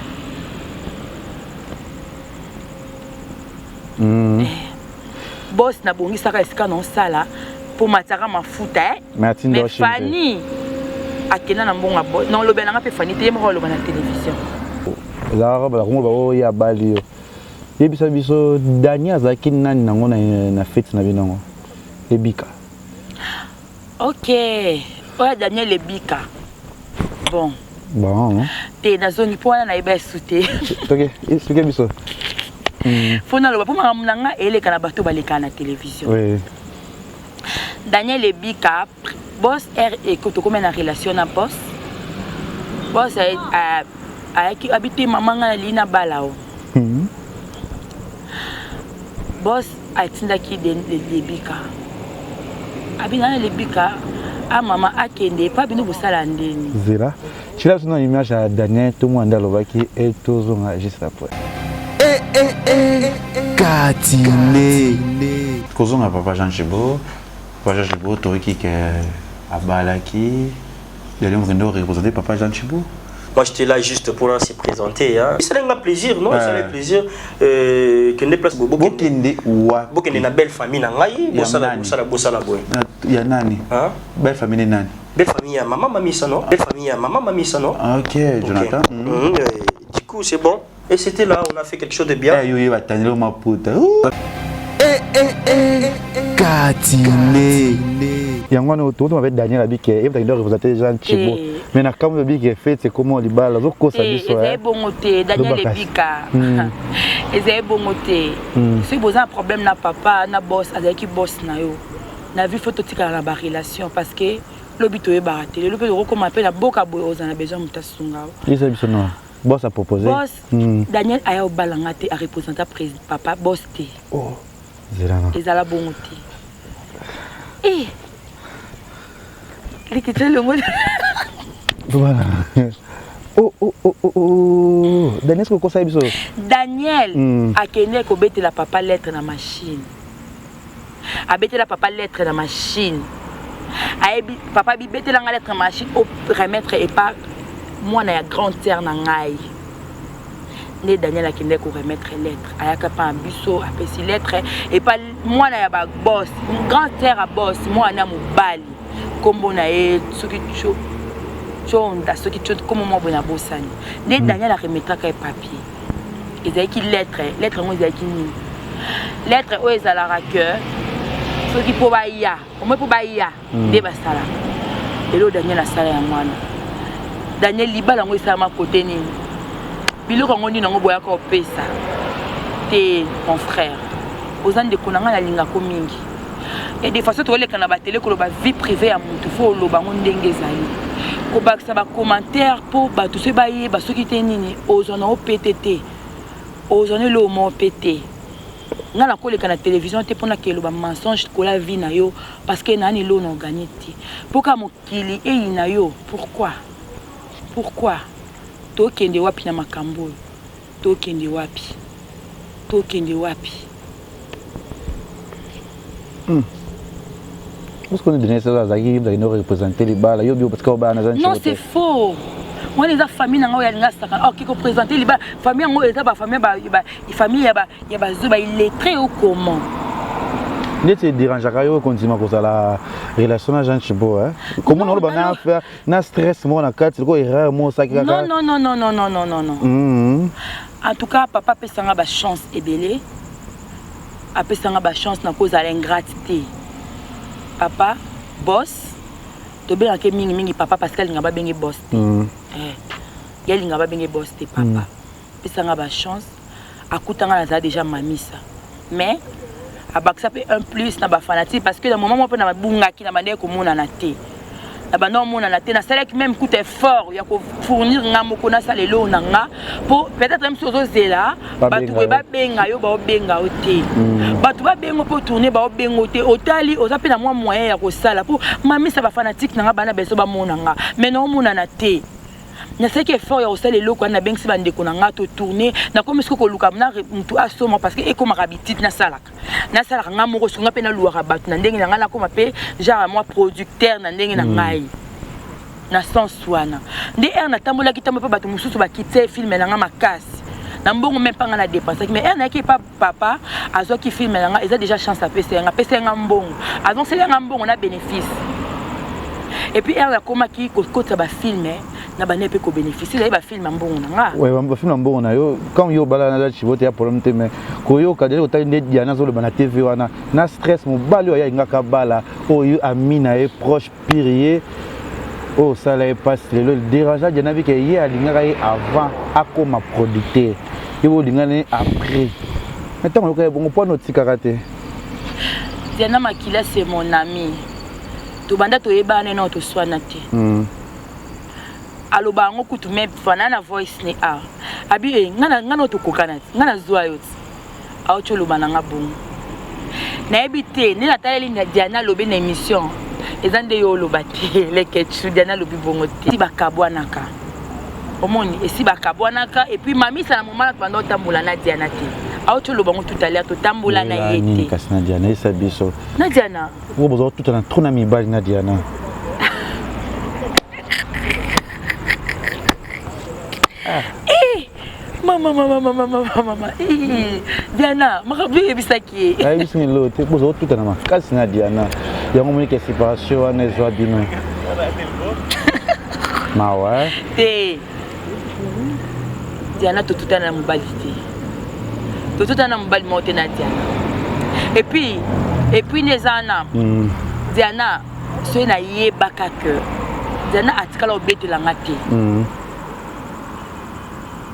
Boss, nabongisaka esika naosala mpo matiaka mafuta, eh. Mais atindi yo mais Chine te. Fani akenda na mbongo ya boss. Na olobela nanga mpe Fani te, ye moko aloba na télévision. Ezalaka bakongo baoyo abali yo. Yebisa biso, Dani azalaki nani nango na fete na bino yango ebika? Ok, oyo Daniel Ebika, bon. Bon. Te, nazongi mpo wana nayeba esu te. Toke, explique biso. Mpo naloba, mpo makambo na nga eleka na bato baleka na télévision. Daniel Ebika, boss r eko tokomi na relation na boss. Boss ayaki, abi te, mama, ngai nalingi nabala o. Boss atindaki Lebika, abi nana Lebika a mama akende epa bino bosala ndeni. Zela, tila biso na image ya Daniel tomona nde alobaki e tozonga juste après. Katine. Kozonga papa Jean Chibo. Papa Jean Chibo, toyoki ke abalaki lelo, mokende oreprésente papa Jean Chibo. Moi, j'étais là juste pour se présenter. Hein. Ça un plaisir, non? Ça un plaisir. Kende place bo bokende wapi? Bokende na belle famille na ngai, bosala bosala bosala boye. Ya nani? Hein? Belle famille ni nani? Belle famille ya maman Mamisa, non? Belle famille ya maman Mamisa, non? Ah, ok, Jonathan. Ok. Du coup, c'est bon. Et c'était là, on a fait quelque chose de bien. Eh, yo ye batandeli yo maputa. Katine. Yango wana tokotoma mpe Daniel abike yebitaki nde représente Jean Chibo, mais na kambo abike fete ekoma libala, azokosa biso. Ezali bongo te, Daniel Ebika, ezali bongo te. Soki boza na problème na papa na boss, azalaki boss na yo na vie, faut totikala na barelation, parce que lobi toyebaka te. Lelo mpe tokokóma mpe na boka boye, ozala na besoin moto asunga yo. Yesa biso no boss apropose. Boss Daniel aya obalanga te, areprésenta papa boss te. Oh, zelanga. Ezala bongo te. Eh, likita elongo. Voilà. Oh, oh, oh, oh, oh. Daniel, soki okosa biso. Daniel akende kobetela papa lettre na machine, abetela papa lettre na machine, ayebi papa bibetelanga lettre na machine, o remettre epa mwana ya grande sœur na ngai. Nde Daniel akendaki koremettre lettre, ayaka mpa na biso, apesi lettre epa mwana ya baboss, grande sœur ya boss, mwana ya mobali, nkombo na ye soki Tshonda, soki nkombo mwa boye nabosani. Nde Daniel aremettraka ye papier, ezalaki lettre. Lettre yango ezalaki nini? Lettre oyo ezalaka ke soki mpo baya omoi, mpo baya nde basalaka eloko. Daniel asala yango wana. Daniel, libala yango esalama kote nini? Biloko yango nini yango boyaka opesa te? Mon frère, oza ndeko na ngai, nalingako mingi. Ya des façon toleka na batele koloba vie privée ya motu, faut oloba yango ndenge ezali, kobakisa bacommentaire mpo bato soki bayeba soki te nini ozwa na opete te, ozwa na eloko moko mpe te. Ngai nakoleka na télévision te mpona keloba mensonge kola vie na yo, parce que nani eloko na oganye te mpo kaka mokili eyi na yo. Pourquoi, pourquoi tokende wapi na makambo oyo? Tokende wapi? Tokende wapi? Parce que Denise azalaki azalaki no représenter libala yo bio parce que obala naza Non, c'est faux. Wana eza famille na ngai oyo alinga sakana oke koprésente libala. Famille yango eza bafamille famille ya bazo baillettré o comment? Neti edérangeaka yo kondima kozala relation na Jean Chibo, hein? Comment oloba na faire na stress moko na kati loko erreur moko osaki kaka? Non, non, non, non, non, non, non, non. En tout cas, papa apesanga bachance ebele, apesanga bachance na kozala ingrate te. Papa boss, tobengaka ye mingimingi papa parce que alinga babenge boss te. Eh, ye alinga babenge boss te. Papa apesanga bachance, akutanga nazala déjà mamisa, mais abakisa mpe un plus na bafanatique, parce que na moment moko mpe na babungaki na bandeki komonana te, na banda omonana te. Nasalaki même kuta effort ya kofournir nga moko, nasala eloko na nga, mpo peut-être même soki ozozela bato boye babenga yo, baobenga yo te. Bato babenga mpo tourne, baobenga yo te. Otali oza mpe na mwa moyen ya kosala mpo mamisa bafanatique na nga, bana beso bamona nga, mais naomonana te. Nasalaki effort ya kosala eloko wana, nabengisi bandeko na nga, totourne. Nakomi soki koluka na mutu asoma, parce que ekomaka bitite. Nasalaka nga moko, soki nga mpe naluwaka bato na ndenge na ngai, nakoma mpe genre mwa producteur na ndenge na ngai. Na sens wana nde ere natambolaki ntambo mpe bato mosusu bakitia film na nga makasi na mbongo me mpa nga na dépensaki. Mais ere nayaki epa papa, azwaki film na nga, eza déjà chance. Apesa yanga, apesa yanga mbongo, azongiseli yanga mbongo na bénéfice. Et puis ere nakomaki kokotisa bafilm na bande mpe kobénéficie, ezali bafilm ya mbongo na nga. Ouais, bafilm ya mbongo na yo. Quand yo obala na Chibo te, ya problème te. Mais koyoka déjà otali nde Diana azoloba na TV wana na stress, mobali oyo ayingaka bala oyo ami na ye proche pire, ye oyo osala ye mpasi lelo dérange Diana bike. Ye alingaka ye avant akoma producteur, ye olingana ye après. Mais ntango oyoka ye bongo, mpona otikaka te? Diana Makila, c'est mon ami. Tobanda toyebana nao, toswana te. Aloba yango kutu me fana na voice ne a abi e nga na tokokana ti nga nazwa yo ti auti oloba na nga bongo. Nayebi te nde nataleli na Diana alobi na émission, eza nde yo oloba te lekechu. Diana alobi bongo te, esi bakabwanaka. Omoni, esi bakabwanaka. Et puis mamisa na moma na tobanda otambola na Diana te. Auti oloba ngo tout à l'heure, totambola na ye te. Kasi na Diana, esa biso. Na Diana. Oyo bozwa tutana trop na mibali na Diana. Eh, mama, mama, mama, mama, mama. Eh, Diana makambo oyebisaki ye. Ayebisi lelo te, bozwa tutana makasi na Diana. Yango monike séparation wana ezwa bino mawa. Te, Diana totutana na mobali te, totutana na mobali moko te na Diana. Et puis nde eza wana. Diana, soki nayebaka ke Diana atikala obetelanga te,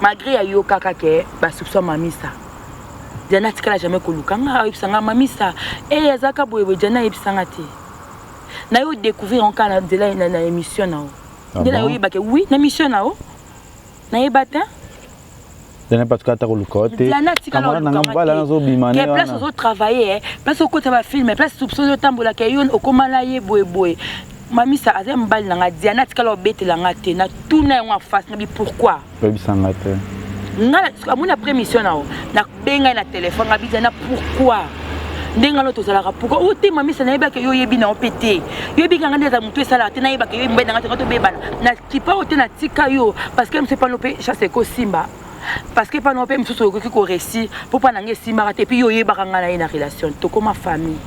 malgré ayokaka ke basoupçon mamisa, Diana atikala jamais koluka nga ayebisanga mamisa e azalaka boyeboye. Diana ayebisanga te. Na yo découvrir yango kaka na nzela na émission na yo. Nde na yo oyebake, oui, na émission na yo nayeba te. Diana parce que ata koluka yo te. Diana atikala. Camarade na nga mobali wana azobima ne. Ke place ozotravaille, place okota bafilm, place soupçon ozotambolaka yo, okóma na ye boyeboye. Mamisa aza mobali na nga. Diana atikala obetela nga te. Natuna yango en face, nabi pourquoi? Oyebisanga te. Nga amoni après mission na yo, nabengai na telefone, nga bi Diana, pourquoi ndenge wana tozalaka? Pourquoi oyo te? Mamisa, nayebaka yo, oyebi na yo mpe te, yoyebi kanga nde eza motu esalaka te. Nayebaka yo mobali na nga, tonga tobebana na kipa oyo te. Natika yo parce que mosu epano mpe chance ekosimba, parce que epano mpe mosusu okoki koréussir mpo mpa na nga esimbaka te. Et puis yo oyebaka nga na ye na relation, tokóma famille.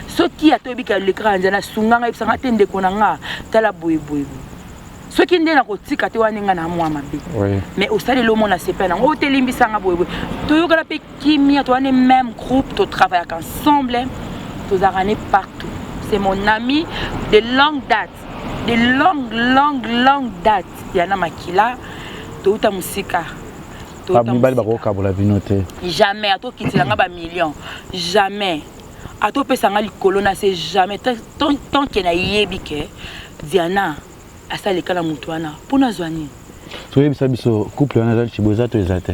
Soki ata oyebika lekaka na nzela, nasunga nga, yebisanga te: ndeko na nga, tala boyeboye. Soki nde nakotika te wana, nga na mwa mabe. Mais osaleli omona sepe nango oyo telimbisanga boyeboye, toyokana mpe kimia, towana même groupe, totravaillaka ensemble, tozalaka ne partout. C'est mon ami de longue date, de longue, longue, longue date. Yana Makila, touta mosika. Mibali bakokabola bino te? Jamais. Atokitilanga bamillion, jamais. Atopesanga likolo na se, jamais. Tant ke nayebi ke Diana asaleka na motu wana, mpo nazwa nini? Toyebisa biso, couple wana eza Chibo, eza to eza te?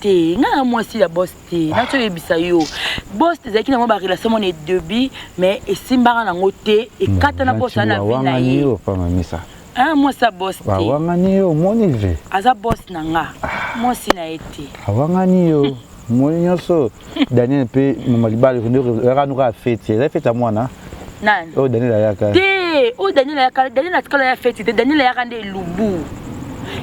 Te, nga na mwasi ya boss te. Nati oyebisa yo, boss ezalaki nango barelation mona début, mais esimbaka nango te, ekatana. Boss wana na vie na ye. Pa mamisa. Mwasi ya boss te. Awangani yo, omoni ve. Aza boss na nga, mwasi na ye te. Awangani yo. Moni nyonso Daniel mpe mama libala oyaka nuka ya feti eza feti ya mwana nani oyo Daniel ayaka te oyo Daniel ayaka Daniel atikala ya feti te Daniel ayaka nde elubu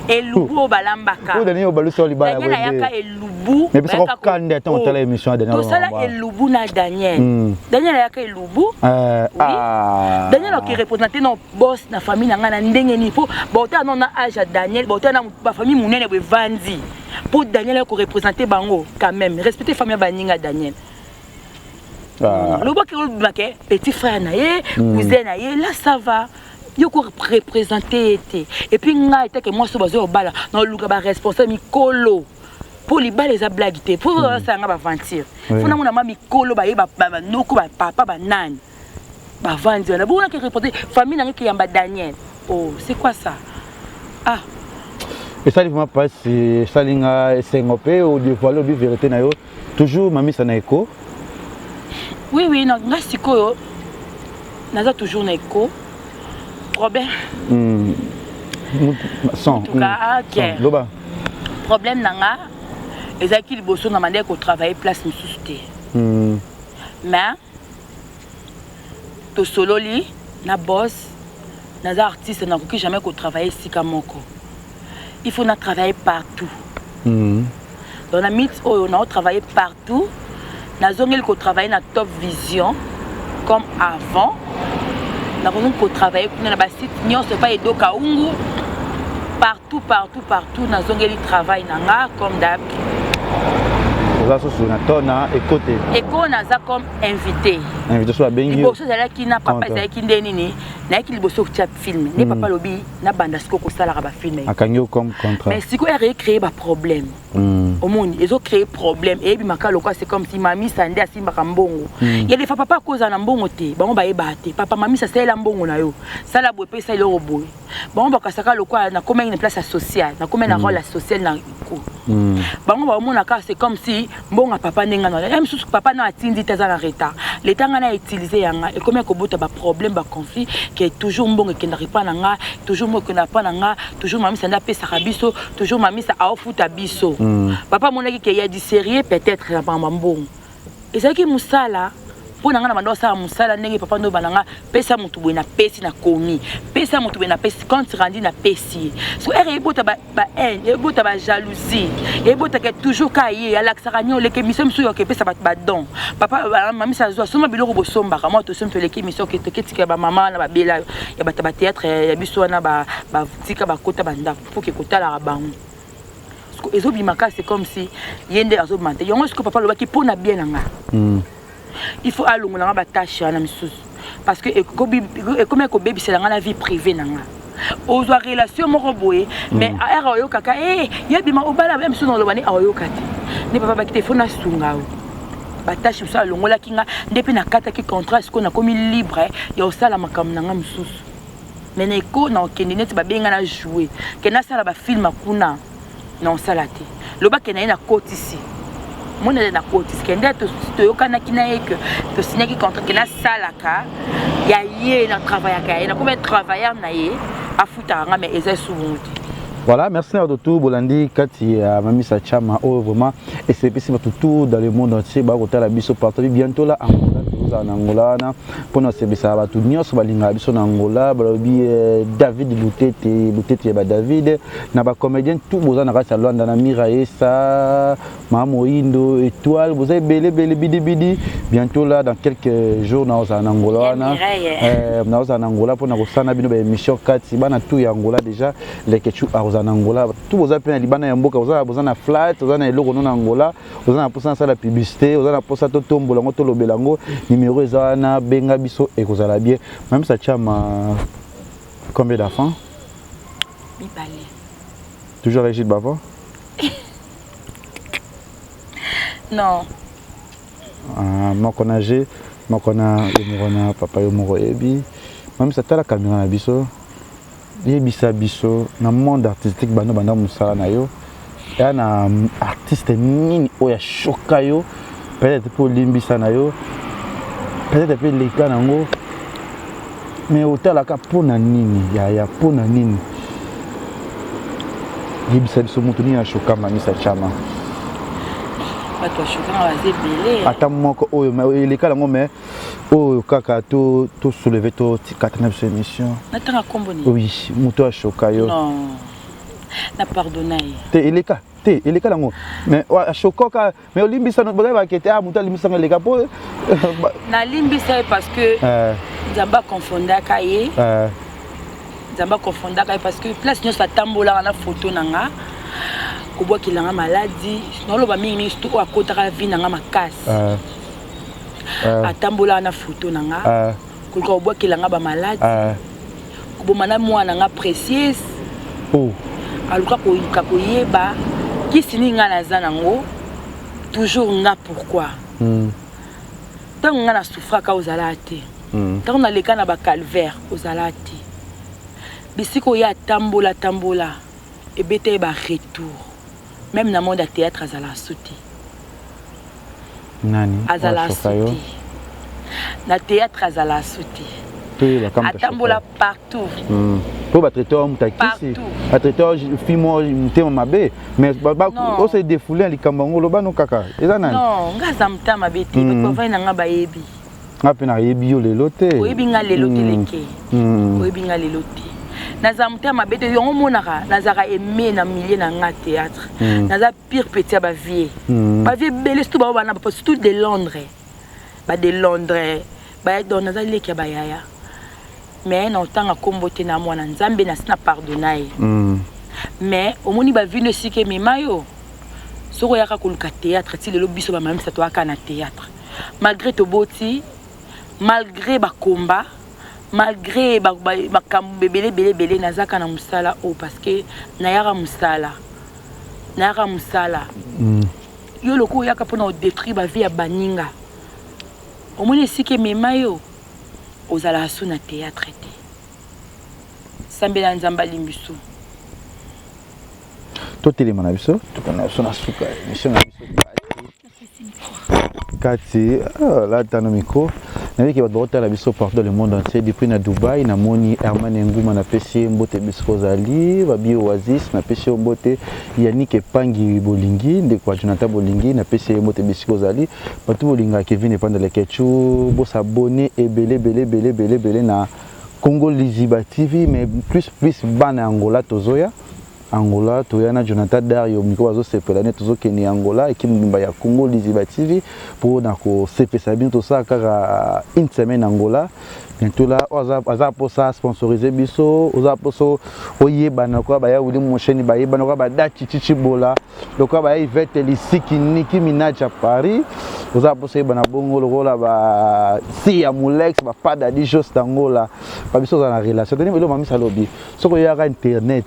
elubu oyo balambaka oyo Daniel obalusi oyo libala Daniel ayaka elubu mais biso kokanda ntango otala émission ya Daniel tosala elubu na Daniel hmm. Daniel ayaka elubu euh, oui ah. Daniel oki représenter non boss na famille na ngai na ndenge nini mpo baotala no na age ya Daniel baotala na bafamille monene boye evandi mpo Daniel aye korepresente bango quand même respecte famille ya baninga Daniel ah. lobaki olobimake petit frère na ye hmm. cousin na ye là ça va yo korepresente ye te epuis ngai etake mwasi oyo bazo kobala naoluka baresponsable mikolo mpo libala eza blague te mpo basala nga baventure fo namona ma mikolo baye banoko bapapa banani bavandi wana bongo nake reporte famille nange keyamba daniel oh c'est quoi ça ah esali vraiment mpasi esali nga esengo mpe odevoile obi vérité na yo toujours mamisa na eko oui oui na nga sikoyo naza toujours na eko problème mm. son mm. okay. son. loba problème na nga ezalaki liboso na mandaki kotravaille place mosusu te mm. mais tosololi na boss naza artiste nakoki jamais kotravaille esika moko il faut na travailler partout mm. donc na mix oyo nao travailler partout nazongeli kotravaille na top vision comme avant nakozongi kotravaille kuna na basite nyonso epai edo kaungu partout partout partout nazongeli travail na nga comme d'hab oza susu na to na eko te eko naza comme invité invité so babengi liboso ezalaki na papa ezalaki nde nini nayaki liboso kotia film nde papa alobi nabanda sikoyo kosalaka bafilme akangi yo comme contrat mais sikoyo ere ecree baproblème mm. omoni ezo créer problème eyebimaka lokola c'est comme si mamisa nde asimbaka mbongo mm. ya defa papa akozala na mbongo te bango bayebaka te papa mamisa asalela mbongo na yo sala boye mpe esala eloko boye bango bakasaka lokola nakomaki na place ya social nakomaki na mm. role ya social na ko mm. bango baomona kaka c'est comme si mbongo ya papa ndenge na ya mosusu papa na atindi te aza na retard leta ngai na utilise yanga ekomi kobota baproblème baconflit ke toujours mbongo ekendaka epa na nga toujours mbongo ekendaka epa na nga toujours mamisa nde apesaka biso toujours mamisa aofuta biso mm. papa amonaki ke ya du sérieux peut-être na bamba mbongo ezalaki mosala mpo na ngai na banda osala mosala ndenge papa ndoba na nga pesa motu boye napesi na komi pesa motu boye napesi compte rendu napesi ye so ere ebota bahaine ebota bajalousie ebotaka toujours ka ye alakisaka nini oleki émission mosusu yoke epesa bato badon papa mamisa azwa soma biloko bosombaka mwa tosombi toleki émission oke toketika bamama wana babela ya bato ya batheatre ya biso wana batika bakota bandako mpo ke kotalaka bango ezobima kaka c'est comme si ye nde azobima te yango sikoyo papa alobaki mpo na bien na nga mm. il faut alongola nga batache wana misusu parce que ekomi kobebisela nga na vie privée na nga ozwa relation moko boye mais mm. ere oyokaka e eh, ye bima obala ya misusu na oloba nde aoyoka te nde papa baki te fo nasunga yo batache mosusu alongolaki nga nde mpe nakataki contrat sikoyo nakomi libre ya kosala makambo na nga mosusu mais na eko na okende neti babenga na joue ke nasala bafilme kuna na osala te loba ke na ye nakotisi mona nde nakotisi ke nde toyokanaki na ye ke tosignaki contrat ke nasalaka ya ye na travaillaka ya ye nakomi travailleur na ye afutaka nga mais eza esubu te Voilà, merci à tout Bolandi Kati ya Mamisa Chama oh vraiment et c'est bato tout dans le monde entier ba kotala biso partout bientôt là Angola tozala na Angola wana mpona kosepelisa bato nyonso balingaka biso na Angola balobi eh, David Lutete Lutete ya ba David na ba comédien tout boza na kati ya Luanda na Mira Esa Mama Moindo Étoile boza ebele ebele bidi bidi bientôt là dans quelques jours naozala na Angola wana eh, naozala na Angola mpona kosala bino ba émission kati bana tout ya Angola déjà Leketchou akozala na Angola tout boza mpe na libanda ya mboka oza boza na flat oza na eloko no na Angola oza na mposa nasala publicité oza na mposa totombola yango tolobela yango numéro eza wana benga biso ekozala bien mamisa chama combien d'enfants mibale toujours avec Gilles Bavon non ah, moko na G moko na yo moko na papa yo moko oyebi mamisa tala kamera na biso Yebisa biso na monde artistique banda obanda musala na yo eya na artiste nini oyo ashoka yo peut-être mpe olimbisa na yo peut-être mpe eleka nango mais otalaka mpo na nini yaya mpo na nini yebisa biso moto nini ashoka mamisa chama. Bato bashokanga baza ebele. Ata moko oyo eleka yango, mais oyo kaka to soulever, totikata na biso émission. Natanga nkombo nini? Oui, moto ashoka yo. Non, na pardonna ye. Te, eleka te, eleka yango, mais ashokoka, mais olimbisa, boyebaka te. Ah, moto alimbisanga, eleka po. Nalimbisa ye parce que Nzambe akonfondaka ye. Nzambe akonfondaka ye parce que place nyonso atambolaka na foto na nga, kobwakelanga maladi. Naoloba mingimingi surtout oyo akotaka vie na nga makasi. Atambolaka na foto na nga, koluka kobwakelanga bamaladi, koboma na mwana nga Précieuse. Oh. Aluka koluka koyeba kisi nini ngai naza nango, toujours nga. Pourquoi? Ntango ngai nasouffraka, ozala te. Ntango naleka na bacalvaire, ozala te. Bisika oyo atambola tambola, ebeta ye baretour. Même na monde ya théâtre, azala su te. Nani? Azala su te na théâtre, azala su te. Atambola partout. Mpo batraite oyo moto akisi, batraite oyo fi moko motema mabe, mais ose défoule na likambo yango. Oloba no kaka, eza nani? Non, nga aza motema mabe te. Bato bavai na nga bayebi. Nga mpe nayebi yo lelo te. Oyebi nga lelo te, leke. Oyebi nga lelo te. Naza motema mabe te. Yango omonaka nazalaka aimé na milieu na nga théâtre. Naza pire petit ya bavieux, bavieux ebele, surtout bao bana, surtout de Londres, bade Londres baya. Donc naza leki ya bayaya, mais na otanga nkombo te. Na mwana Nzambe, nasi na pardonna ye. Mais omoni bavino esika emema yo. Soki oyaka koluka théâtre ti lelo, biso bamamisa toyaka na théâtre malgré toboti, malgré bakomba, malgré makambo ebele ebele ebele. Nazaka na mosala oyo parce que nayaka mosala, nayaka mosala. Yo lokola oyaka mpona odétruire bavie ya baninga, omoni esika emema yo. Ozalaka su na théâtre te. Sambela Nzambe alimbiso. Totelema na biso, tokende na biso na suka émission na biso. Kati lata na micro, nayebiki bato bakotala biso partout dans le monde entier. Depuis na Dubai, namoni Herman Enguma, napesi ye mbote bisika ozali. Babi Oasis, napesi yo mbote. Yannick Epangi Bolingi, ndeko ya Jonathan Bolingi, napesi ye mbote bisika ozali. Bato bolingaka Kevin Epanda Lekechu, bosabonner ebele ebele ebele ebele ebele na Congo Liziba TV, mais plus plus bana ya Angola. Tozoya Angola, toya na Jonathan Dario miko, bazosepela nde tozokende Angola. Équipe mobimba ya Congo Liziba TV mpona kosepesa bino, tosala kaka une semaine Angola bientôt là. Oyo aza mposa sponsoriser biso, oza mposa oyebana lokola baya Wili Mosheni, bayebana lokola badati Chichibola, lokola baya Ivete Lisiki, Niki Minaj ya Paris, oza mposa oyebana bongo lokola basi ya Molex, bapada di Jos d'Angola, babiso oza na relation toni. Eloko Mamisa alobi, soki oyaka internet,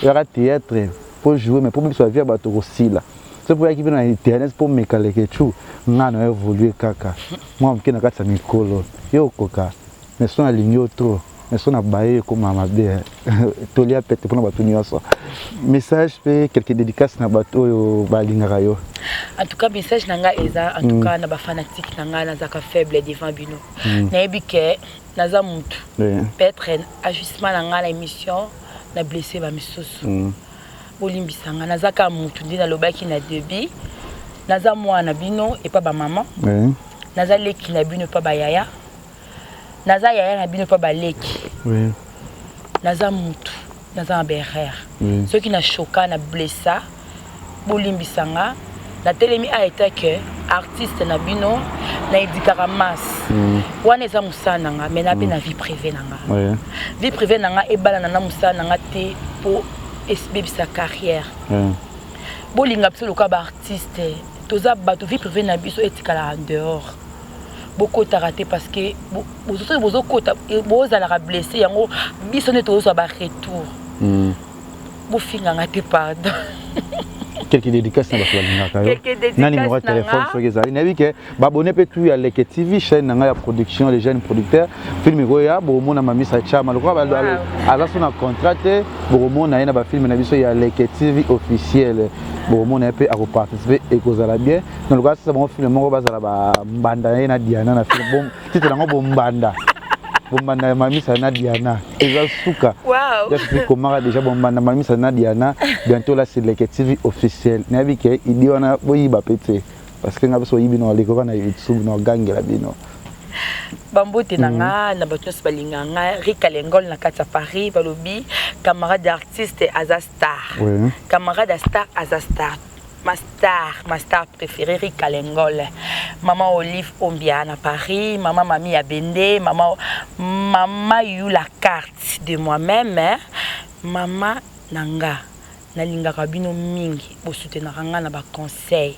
oyaka théâtre mpo jouer, mais mpo biso bavie ya bato kosila. Soki oyaki mpe na internet mpo meka Lekechu, nga na évolue kaka mwa moke na kati ya mikolo yo okoka. Mais so nalingi yo trop, mais so na baye ekóma mabe. Tolia pete mpona bato nyonso. Message mpe quelque dédicace na bato oyo balingaka yo. En tout cas, message na ngai eza, en tout cas na bafanatique na ngai, nazalaka faible devant bino. Nayebi ke naza mutu, peut-être ajustement na ngai na émission na blessé bamisusu. Bolimbisa ngai, naza kaka mutu. Nde nalobaki na début, naza mwana bino epa bamama, naza leki na bino epa bayaya, naza yaya na bino epa baleki. Naza mutu, naza na baerreur. Soki na choka, na blessa, bolimbisa nga. Natelemi a eta ke artiste na bino, na éduquaka masse. Wana eza mosala na nga, mais na mpe na vie privée na nga. Vie privée na nga ebalana na mosala na nga te mpo ebebisa carrière. Bolinga biso lokola baartiste toza bato. Vie privée na biso etikalaka en dehors, bokotaka te, parce que soki bozokota, bozalaka blessé. Yango biso nde tozozwa baretour. Bofinganga te, pardon. Quelque dédicace na bato balingaka yo na numéro ya téléphone soki ezali. Nayebi ke babone mpe tu ya Leke TV, chaîne na ngai ya production, les jeunes producteurs. Film ekoya, bokomona Mamisa Chama lokola aza so na contrat te. Bokomona ye na bafilme na biso ya Leke TV officiel, bokomona ye mpe akoparticipe, ekozala bien. Na lokola sasa bango film moko, bazala bambanda na ye na Diana na film, titre yango Bombanda. Bombanda ya Mamisa na Diana eza suka. Komaka déjà Bombanda Mamisa na Diana bientôt là sur Leke TV officiel. Nayebi ke idi wana boyiba pe te. Parce que nga biso oyibi na olikoka na YouTube na ogangela bino. Bambote na nga na bato nyonso balingaka nga, Rika Lengol na kati ya Paris, balobi camarade artiste aza star. Oui. Camarade ya star aza star. Ma star préférée, Rika Lengol. Maman Olive Ombia na Paris, maman Mami Abende, maman Mama Yula carte de moi-même, hein. Mama nanga nalingaka bino mingi, bosoutenaka nga na baconseil.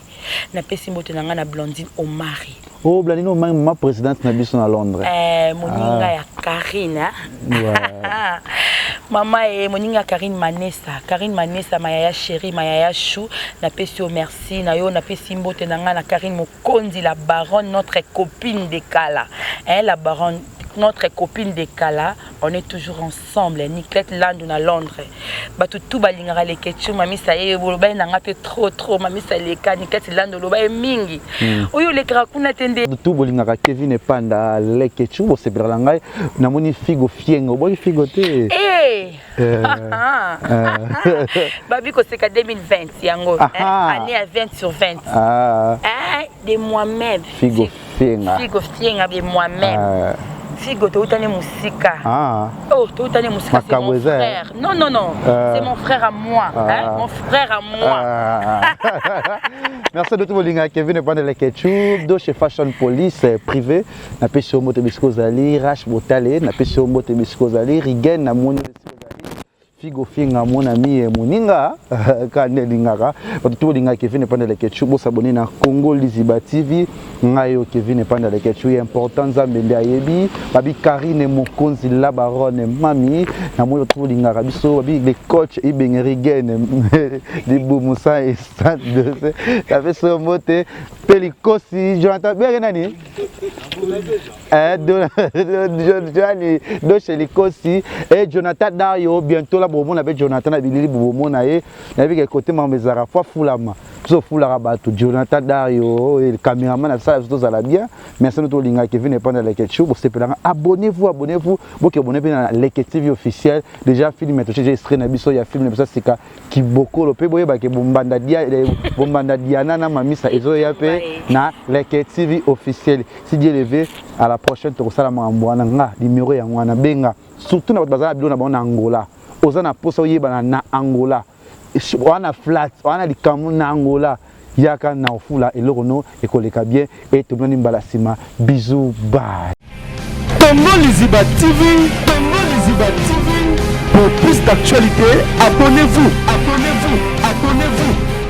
Napesi mbote na nga na Blandine Omari. Oh, Blandine Omari, mama présidente na biso na Londres. Moninga ya Karine, hein? Ouais. Mama e moninga Karine Manesa, Karine Manesa, mayaya chéri, mayaya chou, napesi yo merci na yo. Napesi mbote na nga na Karine Mokonzi, la baronne, notre copine de Kala, hein, la baronne, notre copine de Kala, on est toujours ensemble. Niclette Landu na Londres, bato tu balingaka Leketchu, mamisa ye oloba ye na nga mpe trop trop, mamisa leka Niclette Landu oloba ye mingi oyo olekaka kuna te nde. Tu bolingaka Kevin Epanda Leketchu, bosepelaka na ngai. Namoni Figo Fiengo, oboyi Figo te. Eh! Babi koseka 2020 yango, hein, année à 20 sur 20. Ah. Hein, de moi-même. Figo Fienga. Figo Fienga de moi-même. Ah. Figo, toutani mosika. Ah. Oh, toutani mosika, c'est Makambo mon eza, frère. Non, non, non, c'est mon frère à moi, hein, mon frère à moi. Ah. Merci de tout bolinga Kevin Epanda Leketchu do chez Fashion Police privé. Napesi yo mbote bisika ozali, Rash Botale, napesi yo mbote bisika ozali, Rigen, namoni bisika ozali, Figo Finga, mon ami et moninga ka nde elingaka bato to bolingaka Kevin Epanda Leketchu, bosabone na Congo Liziba TV. Ngai oyo Kevin Epanda Leketchu ye important, Nzambe nde ayebi. Babi Karine Mokonzi, la baronne, mami, namoni bato bolingaka biso, babi le coach Ibenge Rigen libumu sa esante, napesi yo mbote mpe likosi Jonathan benge nani. Joani Doshe Likosi et Jonathan Dario, bientôt là bomona be Jonathan na bilili, bomona ye. Nayebi ke kote makambo ezalaka fo afulama, biso ofulaka bato. Jonathan Dario cameraman asala biso tozala bien. Merci no tolingaka Kevin Epanda Leketchu, bosepelanga. Abonnez-vous, abonnez-vous, boke abonné mpe na Leke TV officiel. Déjà film totie déjà extrait na biso ya film na biso ya sika Kibokolo, mpe boyebake bombanda dia, bombanda Diana na Mamisa ezoya mpe na Leke TV officiel. Si Dieu le veut, à la prochaine. Tokosala makambo wana nga numéro yango wana, benga surtout na bato baza na bilo na bango na Angola. Oza na posa oyebana na Angola, wana flat wana likambo na Angola, yaka na ofula eloko no ekoleka bien. E tomonani mbala nsima, bisous, bye. Congo Liziba TV, Congo Liziba TV. Pour plus d'actualités, abonnez-vous, abonnez-vous, abonnez-vous.